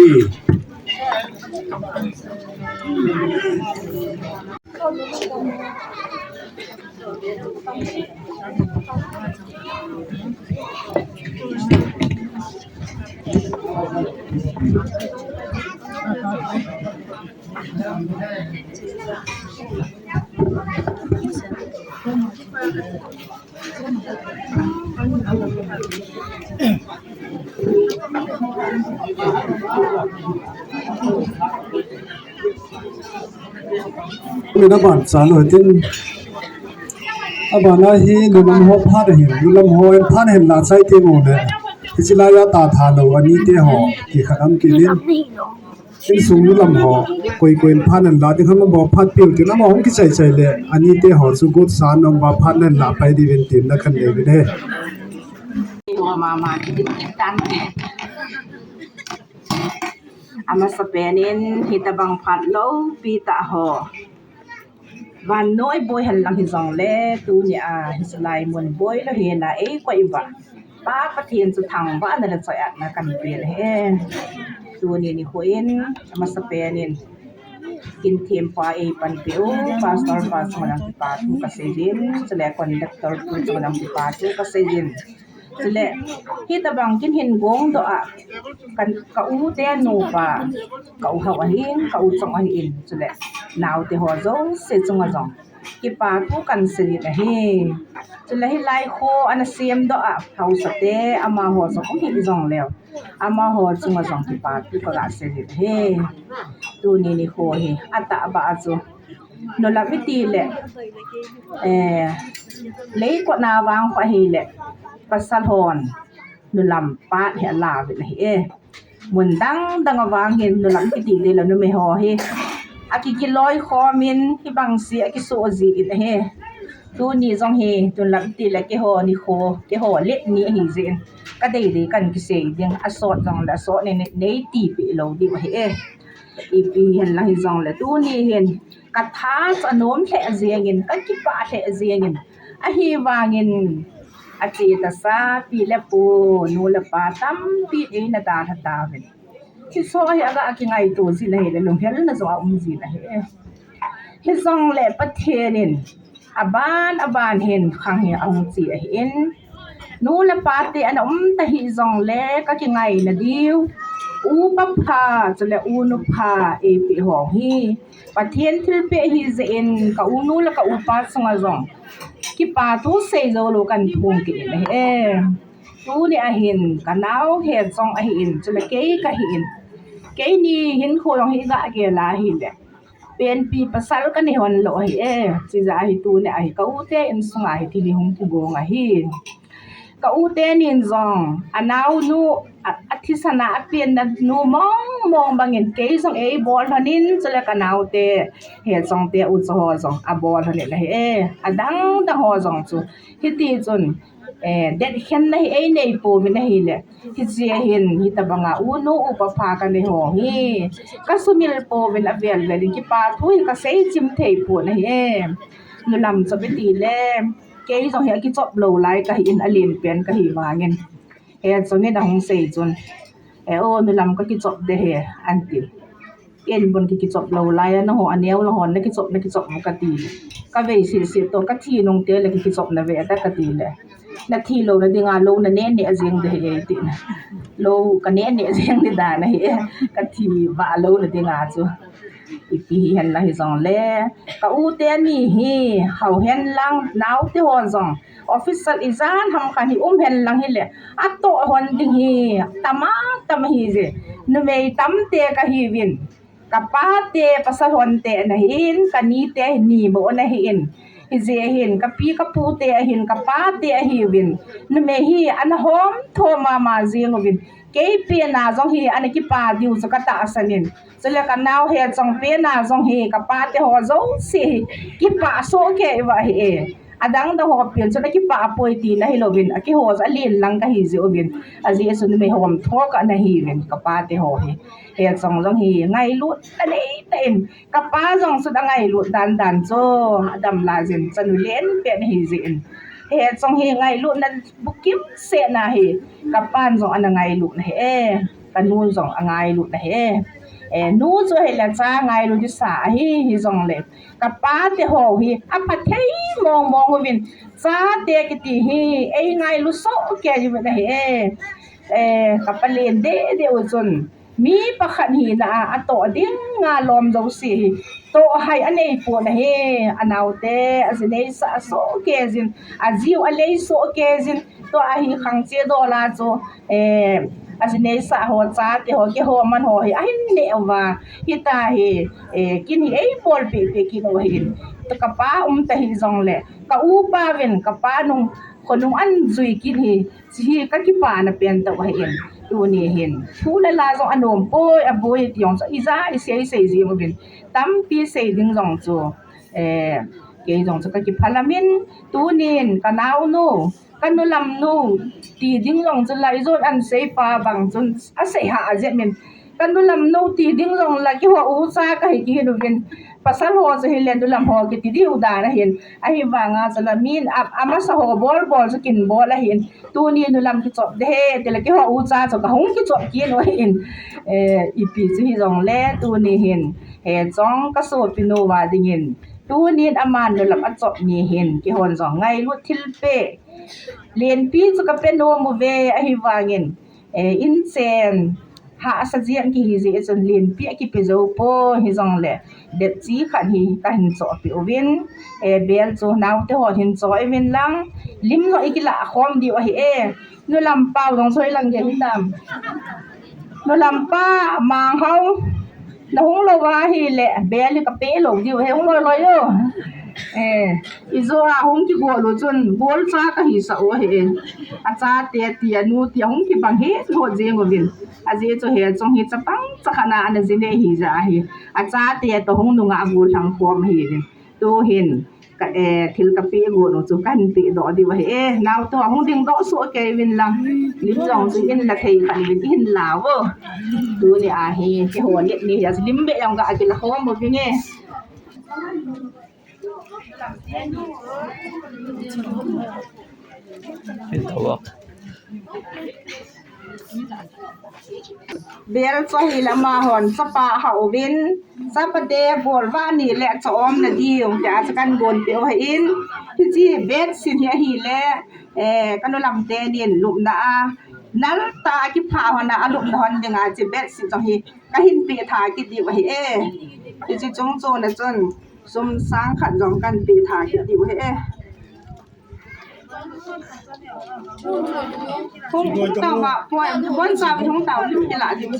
Mina ban cha lou tin. Abana hi nulam ho phat ahin, nulam ho in phat ahin la chai te mo le. Hiche lai a ta tha lou ani te ho, kikhat am kilin. Insung nulam ho, koi koi in phat ahin la ding ham bo phat piu tin, amaho hung kichai chai le, ani te ho chu gut sa nom ba phat ahin la pai diuvin tin na kan nei uvin ahi. Mama, kitan. Amasapen in hitabang phat loupi tah ho. Vannoi boi hen lang hijongle, tuni a hiche lai mun boi lou hi na eikoi uva Pa Pathen chu thangvahna le choi-atna kan pe ahi. Tuni nikho in, amasapen in, kin thempa eipanpi u Pastor pa chunga jong kipa thu kasei in, chule conductor pu chunga jong kipa thu kasei in. Chule, hitabang kin hin gongdoh a, kan, ka u te nupa, ka u hao ahin, ka u chong ahin, chule, naote ho jouse chunga jong kipa thu kan sei in ahi. Chule, hilai kho ana semdoh a, haosa te, amaho jong um hih jongleu, amaho chunga jong kipa thu kaga sei in ahi. Tuni nikho hi, atahbeh a chu, nulam iti le, eh, leikot na vang kho ahile, pasal hon nulam phat hi alauvin ahi e. Mun dang dang a vang hin nulam kiti le lou numei ho hi akikiloi khom in, hibang se akisoh ji in ahi. Tuni jong hi, tun lam ti le keiho nikho, keiho let ni ahi jeh in. Ka dei dei kan kisei ding, asot jong le asot nei, nei, nei ti pe lou diu ahi e. Ipi hen lang hi jong le tuni hin, ka tha chu anom lheh jeng in, ka kipah lheh jeng in. Ahivangin, ache tasa, pi le pu, nu le pa tampi eina dalha tauvin. Hiche hi aga kingaito jin ahi le, lunghel na jong aum jin ahi. Hijong le Pathen in, aban, aban hin khang hi ahung che ahin. Nu le pa te ana um ta hih jong le ka kingai na diu. Upa pha, chule unu pha, eipeh ho hi. Pathen thilpeh ahi jeh in ka unu le ka upa chunga jong. Kipa thu sei jou lou kan phung kit in ahi e. Tuni ahin, ka nao Hechong ahin, chule kei kahin. Keini hinkho jong hi ga gel a ahile. Penpi pasal ka nei hon lou ahi e. Chijeh a hi tuni ahi ka u te insunga hi thil hi hung kigong ahi. Ka u te nin jong, a naonu, a, a thisan a a penna nu mong mong bangin kei jong ei bol lhon in, chule ka nao te, Hechong te u chu ho jong, a bol lhon in ahi e. A dang dang ho jong chu. Hiti chun, eh, det khenna hi ei nei pouvin ahile. Hiche hin, hitabanga unu upa pha ka nei ho hi. Ka sumil pouvin avel vel in kipa thu hi ka sei chim thei pon ahi e. Nu lam chop i ti le. Kei jong hi akichop lou lai kahi in alen pen kahi vangin. Hechong in ahung sei chun. E o, nu lam ka kichop de he, anti. Ken bon ki kichop lou lai a, na ho aneo la hon, na kichop, na kichop mo kati le. Ka vei sil sil to, ka thi nung te le ki kichop na ve ta kati le. Na thi lou na dinga lou na ne ne jeng de he ti na. Lou ka ne ne jeng de dan ahi e. Ka thi va lou na dinga chu. Ipi hi hen lang hi jong le. Ka u te ni hi, hao hen lang, nao te ho jong. Official ijat ham khat hi um hen lang hile. Ato hon ding hi, tama, tama hi je. Numei tam te kahiuvin. Ka pa te pasal hon te ana hin, ka ni te ni mo ana hin. Hijeh hin, ka pi ka pu te ahin, ka pa te ahiuvin. Numei hi, ana hom tho mama jing uvin. Kei pen a jong hi, ana kipa diu chu ka tahsan in. Chule ka nao Hechong pen a jong hi, ka pa te ho jouse hi, kipa soh kei uva ahi e. Adang dang ho pen chu na kipa poi tina hi louvin, a keiho chu alen lang kahi jeh uvin. Ajeh chu numei hom tho ka ana hiuvin, ka pa te ho hi. Hechong jong hi, ngailut na nei ta in, ka pa jong chu da ngailut dan dan chu, adam la jin, chanu len pen hi jeh in. Hechong hi, ngailut na bukim se na hi, ka pan jong ana ngailut na hi e. Ka nu jong angailut na he. Eh, nu chu hile cha ngailut disa ahi, hijong le. Ka pa te ho hi, apha thei mong mong uvin. Cha te kiti hi, ei ngailut soh kei uvin ahi e. Eh, ka palen de de u chun. Mi pakhat hina a, ato ding a lom jouse hi. To hai anei pon ahi, anao te, aji neisa asoh kei jin, ajiu alei soh kei jin, to ahi khang che dola chu, eh, aji neisa ho cha te ho, keiho man ho hi, ahin ne uva, hita hi, eh, kin hi ei bol pe pe kin u hin, to ka pa um ta hijong le, ka u pa vin, ka pa nung, khonung an jui kin hi, Chi hi ka kipana pen tah ahi in. Tuni hin. Thu le la jong anom poi, aboi ti jong chu ija isei sei jing uvin. Tampi sei ding jong chu. Eh, kei jong chu ka kiphalam in. Tunin ka naonu, ka nulam nu, ti ding jong chu la ijot an sei pa bang chun asei ha ajet min. Ka nulam nu ti ding jong la keiho ucha kahi kihin uvin. Pasal ho chu hile nulam ho kiti diu dan ahin. Ahivanga chu la min a, amasa ho bol bol chu kin bol ahin. Tuni nulam kichop de he, tile keiho ucha chu kahung kichop kit u ahin. Eh, ipi chu hijong le, tuni hin. Hechong ka sopi nu va dingin. Tunin aman nulam achop ni hin. Keihon jong ngailut thilpeh. Lenpi chu ka pe nom uve ahivangin. Eh, inchen, hahsa jeng kihi jeh chun lenpi akipe jou poi hijong le, det chi khat hi kahin choh peh uvin, eh, bel chu naote hon hin choh uvin lang, lim jong ikilah khom diu ahi e, nulam pau jong soi lang ge hitam. Nulam pa, mang hao, Na hung lou va ahile, bel hi ka pe lou diu, he hung lou lou yo. Eh, ijo a hung kigol u chun, gol cha kahi sa u ahi e. Achate ti, anu ti, ahung kibang hi, ho jeng uvin. Ajeh chu Hechong hi chapang chakhat a ana ji nei hi ja ahi. Achate toh hung nunga agol thang khom ahi uvin. Tuhin, Ka, eh, thil kape got u chu kahin pe doh diu ahi e. Naote ho hung ding doh soh kei uvin lang. Lim jong chu in la thei khat uvin in la vo. Tuni a hi keiho let ni hi a chu lim beh jong ga kila khom uvin e. Bel chu hi la amahon chapa hah uvin, chapa te bol vah ni le chom na diu tia chu kahin gon peh u ahin, hiche bedsheet hi ahile, eh, kanu lam tenin lupna a nal tah a kipha hon a alupna hon dinga hiche bedsheet jong hi kahin pe tha kit diu ahi e. Hiche chung chon a chun sum sang khat jong kahin pe tha kit diu ahi e. Hung, hung tao ma, poi, bon sa hung tao lim kila lim.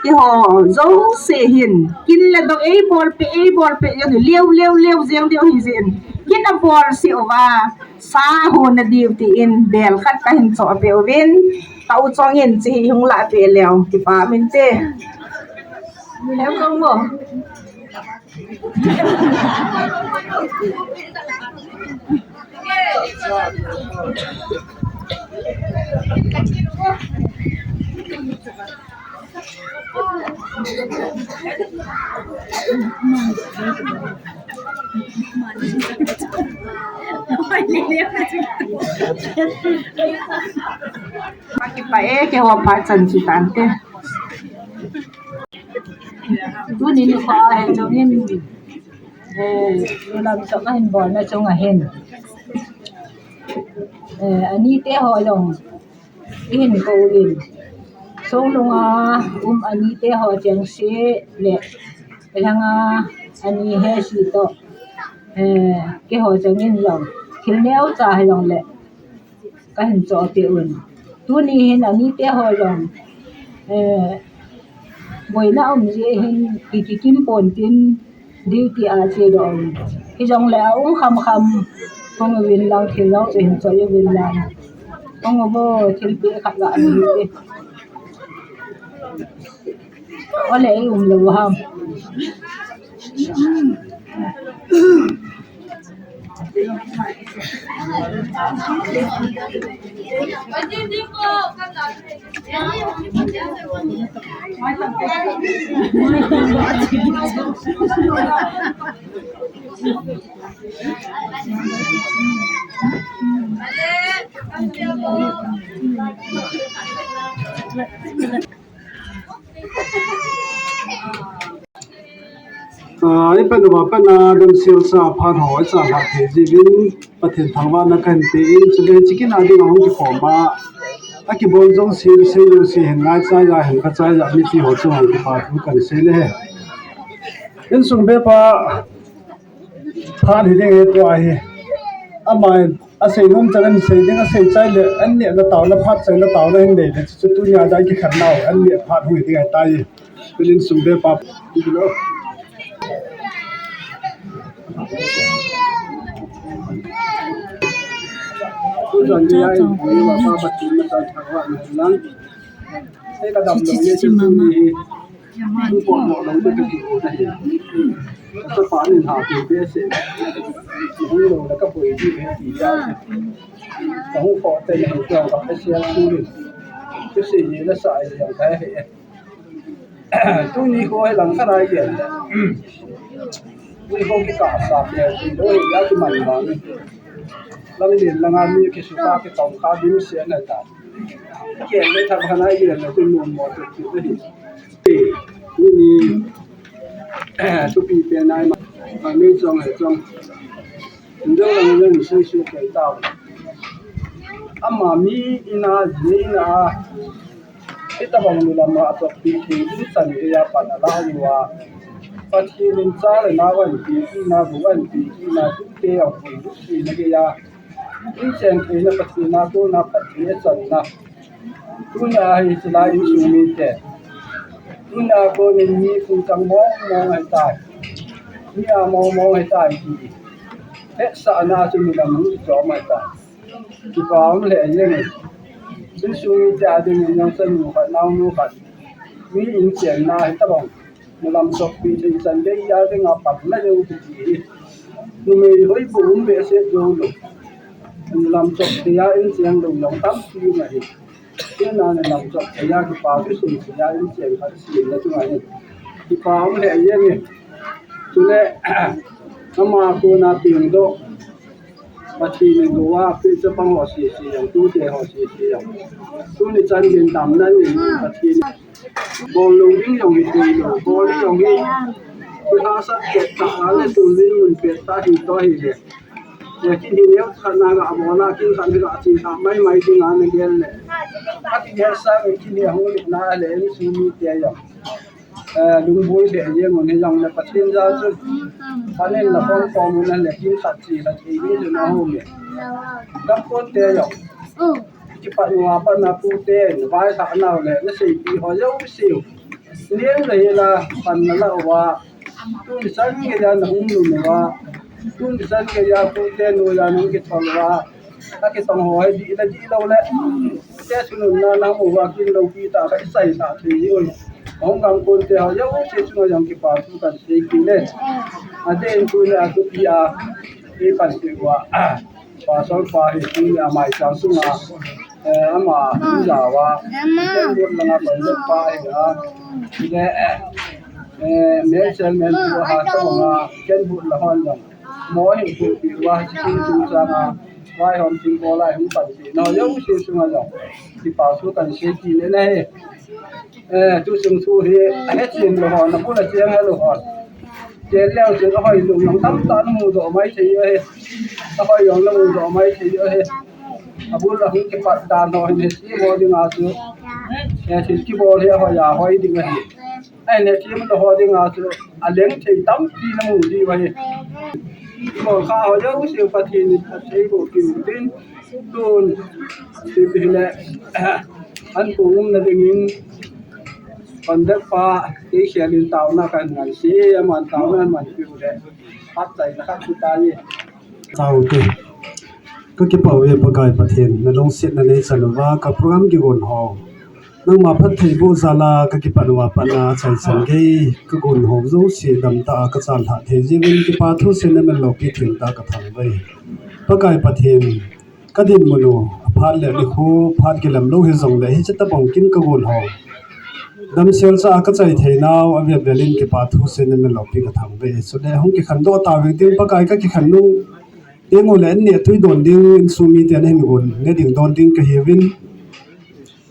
Keiho jouse hin kin le dong eibolpeh, eibolpeh jeng, leu, leu, leu jeng diu ahi jeh in. Kin abol seh uva, sa hon na diu tin bel khat kahin choh peh uvin, ka u chong in hiche hi hung lah peh leu, kipa um inte. Leu kong mo. Kipah e, keiho phat chan chu tante. Tuni nikho a hi chun, eh, lam chom ahin bolna chunga hin, eh, anite ho jong ihin kou in, songlunga um anite ho chengse le, langa ani hesi toh, eh, keiho chengin jong thil neocha hijongle kahin choh peh un. Tuni hin anite ho jong, eh, boina um jeh hin ki, kikim pon tin, duty a che doh un. Hijongle aum kham kham, hung uvin lang thil jong chu hin choi uvin lang. Hung uvo, thilpeh khat ga ani te. Ole, ei um lou ham. Ah, i pan uva pat a damsel sa phat ho i cha lha thei jiuvin Pathen thangvahna kahin pe in, chule hiche kin a dinga hung kikhom a, akibol jouse, sei jouse hin ngaichai a, hin phachai a, mipi ho chunga kipa thu kahin sei le. Insung bepa phat hi ding ahi tua hi. Ama in asei nom chan ahin sei ding, asei chai le, an neh na taona phat, chaina taona hin nei le, chu tunia dai kikhen nau, an neh phat hui ding ahi tai. Tunin sung be pa. Chu chan ni ai, pa pa tin na chan thak wa ni lang. Ei ka dam lo ni chu mama. Hung pawtdoh lo te ka ti u ahi. Ka chapa nin ha ti be se. Hung lo la ka poi ti be ti ta. Ka hung pawt te ni ka ka pe sia su ni. Chu si ni la sa ai yang ka he. Tuni ko he lang ka rai ke. Tuni ko ki ka sa pe ti lo ya ki man ba ni. Lang ni la nga mi ki su ka ki tong ka bi mi se na ta. Ken le tham khan ai le le tu nu mo tu tu hi. Ni ni, eh, tu pi pe nai ma, ma mi chong le chong. Ndo la ngan sei su pe ta. Ama mi ina, mi ina. Hitabang nulam a atokpi thei ding chan geiya pan alah uva, Pathen in cha le nao ahinpeh kit na, bu ahinpeh kit na, tute ahin pui lut theina geiya, inchen theina, Pathen a kona phatthei achanna. Tunia hi chulai insung mite, tunia konin mi phungchang mong mong ahitai, mi a mong mong ahitai ti hetsahna chu nulam hung kichom ahitai. Kipa um lheh jenge. Insung mite adingin jong chanu khat, naonu khat, mi inchenna hitabang nulam chokpi thei chan geiya dinga panna jong kiti hi, numei hoibu um behseh joulou, nulam chok theiya inchen lou jong tampi um ahi. Tuna nulam chok theiya kipa kisei theiya inchen khat semna chunga hi kipa um lheh jenge. Chule ama kona pengdoh Pathen in gou a peh chapang ho sese jong, tute ho sese jong, tuni chan geiyin damna nei Pathen in bol lou ding jong hithei lou, bol ding jong hi, kilhahsat pettah a le tun dinmun pettah hi toh hile, kin hi neo khat na gabol a, kin khat hi gache lhah maimai dinga nagel le, akigel sang kin hi ahung lut na le insung mite jong, eh, lungboi lheh jeng un, hijongle Pathen jal chu pan in nakhom khom un ahile, kin khat che lhah thei ding chun ahung e. Gam konte jong kipat uva pat na, tute in vailhah nau le naseipeh ho jouse u, neo le hila pan nalah uva, tuni chan geiya nahung lhun uva, tuni chan geiya tute noiya nahung kithol uva, akitong ho hi dih le dihlou le, te thununna nahung uva, kin loupi tah khat isei lhah thei u. Ahung gam konte ho jouse chunga jong kipa thu kahin sei kit e. Adeh in tunia thupi a eipanpi uva, Pastor pa hi tunia maicham sunga, eh, ama hung jao a, Kenbut langa conductor pa ahi a, le, eh, eh, Mel Chairman pu ahi tabanga, Kenbut la hon jong mo ahin pehpi uva, hiche chungchanga vaihom thingkol a hung panpina ho jouse chunga jong kipa thu kahin sei kit e nahi. Eh, tu sung thu hi ahechen lou hon, abul a cheng helou hon, cheng leu chun ahoilou jong tamtah namudoh maithei u ahi. Ahoi jong namudoh maithei u ahi. Abul a hung kipat dan ho hin hethem ho dinga chu, eh, thil kibol hi ahoi a hoi ding ahi. Ahin hethem lou ho dinga chu aleng thei tampi namu diu ahi. Kibol kha ho jouse Pathen in phatthei bohpeh in tin, tun, ipi hile, ankong umna dingin conductor pa, kei khel in taona kahin ngai e, aman taona ahin manpeh u le, phatchaina khat chu tai. Taute. Kakipah uve Pakai Pathen, nalungsetna neichan uva, ka program kigon ho nangma phattheiboh jal a kakipat uva pat na achaichan gei kagon ho jouse damtah a kachan lhah thei jeh uvin, kipa thu seiyin namin loupi thengtah a kathangvah e. Pakai Pathen, kadinmun u aphat le nikho phat kilam lou hijongle, hiche tobang kin kagon ho damsel cha a kachai theinau avel vel in kipa thu seiyin namin loupi kathangvah e. Chule hung kikhendoh tauvin tin, Pakai, kakikhen nung teng uleh anneh atwi don ding insung mite nahin gon ne ding don ding kahiuvin,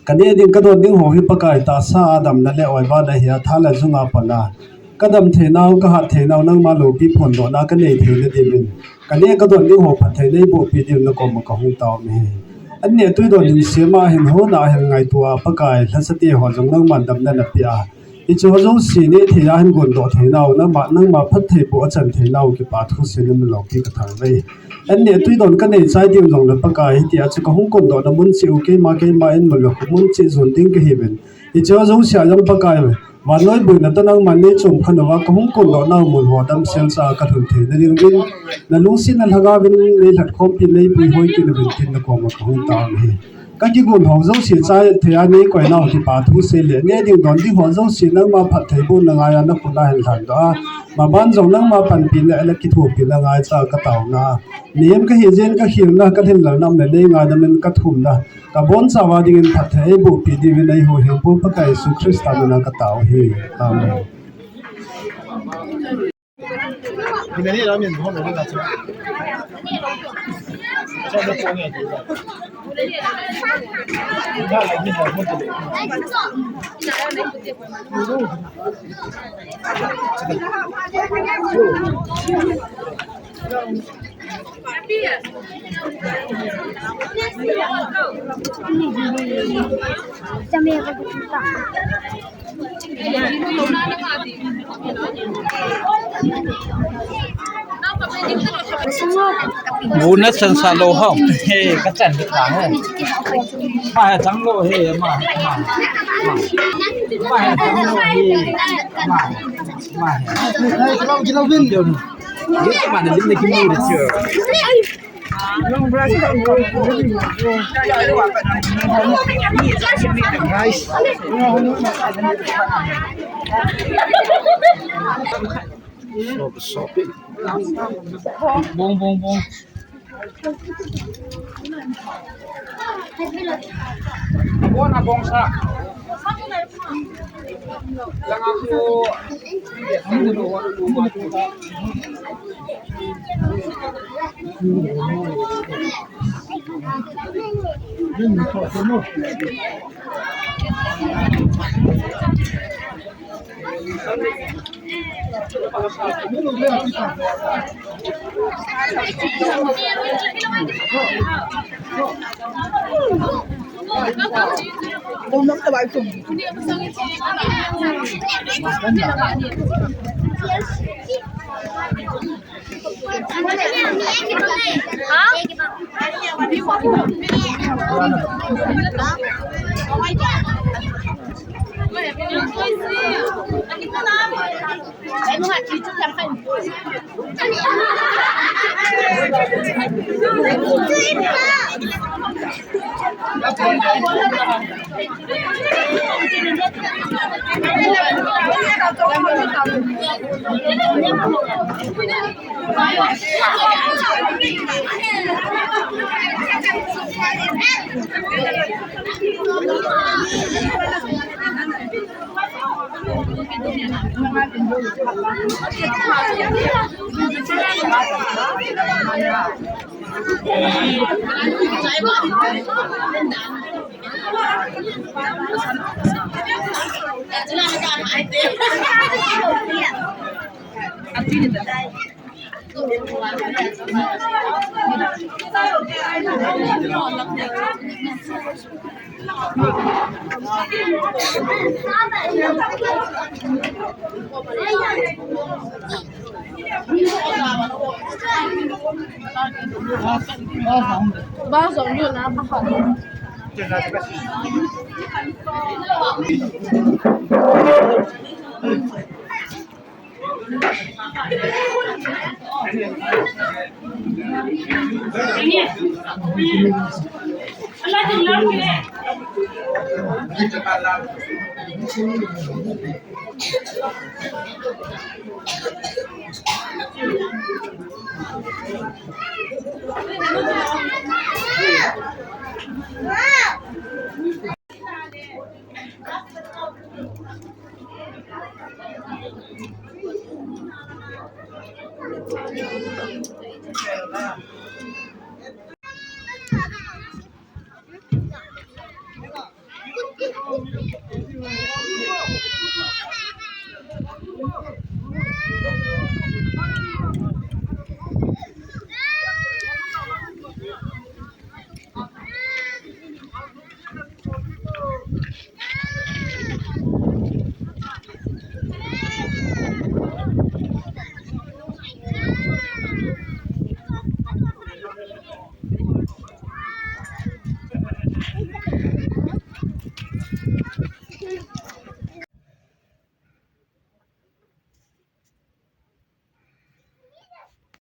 kaneh ding kadon ding ho hi Pakai tahsa a damna le oiva na hi a, tha le jung a pan a kadam theinau, kahat theinau, nangma loupi phondohna kanei theina diuvin, kaneh kadon ding ho phatthei neibohpi diuvin nakoma kahung taona ahi. Anneh atwi don ding sema hin hona hin ngaito a Pakai, lhasate ho jong nangman damna napeh a, hiche ho jouse neh thei a hin gondoh theinau, nangma, nangma phattheiboh achan theinau kipa thu seiyin namin loupi kathangvah e. Anneh atwi don kanei chai diu jongle Pakai, hitia chu kahung gondohna mun cheh u keima, keima inmun le khomun cheh jon ding kahiuvin, hiche ho jouse a jong Pakai, vannoi boina toh nangman neichom khen uva kahung gondohnau mun ho damsel cha a kalhun theina diuvin, nalungsetna lhagaovin neilhatkhompi, neipuihoi kit uvin tin nakoma kahung taona ahi. Kakigon ho jouse chai thei a neikoinau kipa thu sei le neh ding don ding ho jouse nangma phattheibohna ngai a nakhut a hin lhandoh a, maban jong nangma panpina le kithopina ngaicha kataona a, mihem kahi jeh in kakhelna, kalhinlelna um le neingaidam in kathumna, kabonchauva dingin phatthei eibohpi diuvin eihuhhingpu Pakai Jesu Christa mina katao ahi. Amen. Vuna san sa lo hao. He, ka chan ka thang he. Pa he thang lo he, ma, ma, ma. Pa he thang lo he, ma, ma he. Hey, kilau, kilau bin. Yo, yo, ma na lim na ki mu de chiu. Guys. Shop, shopping. Bong, bong, bong. Bong, bong, sa.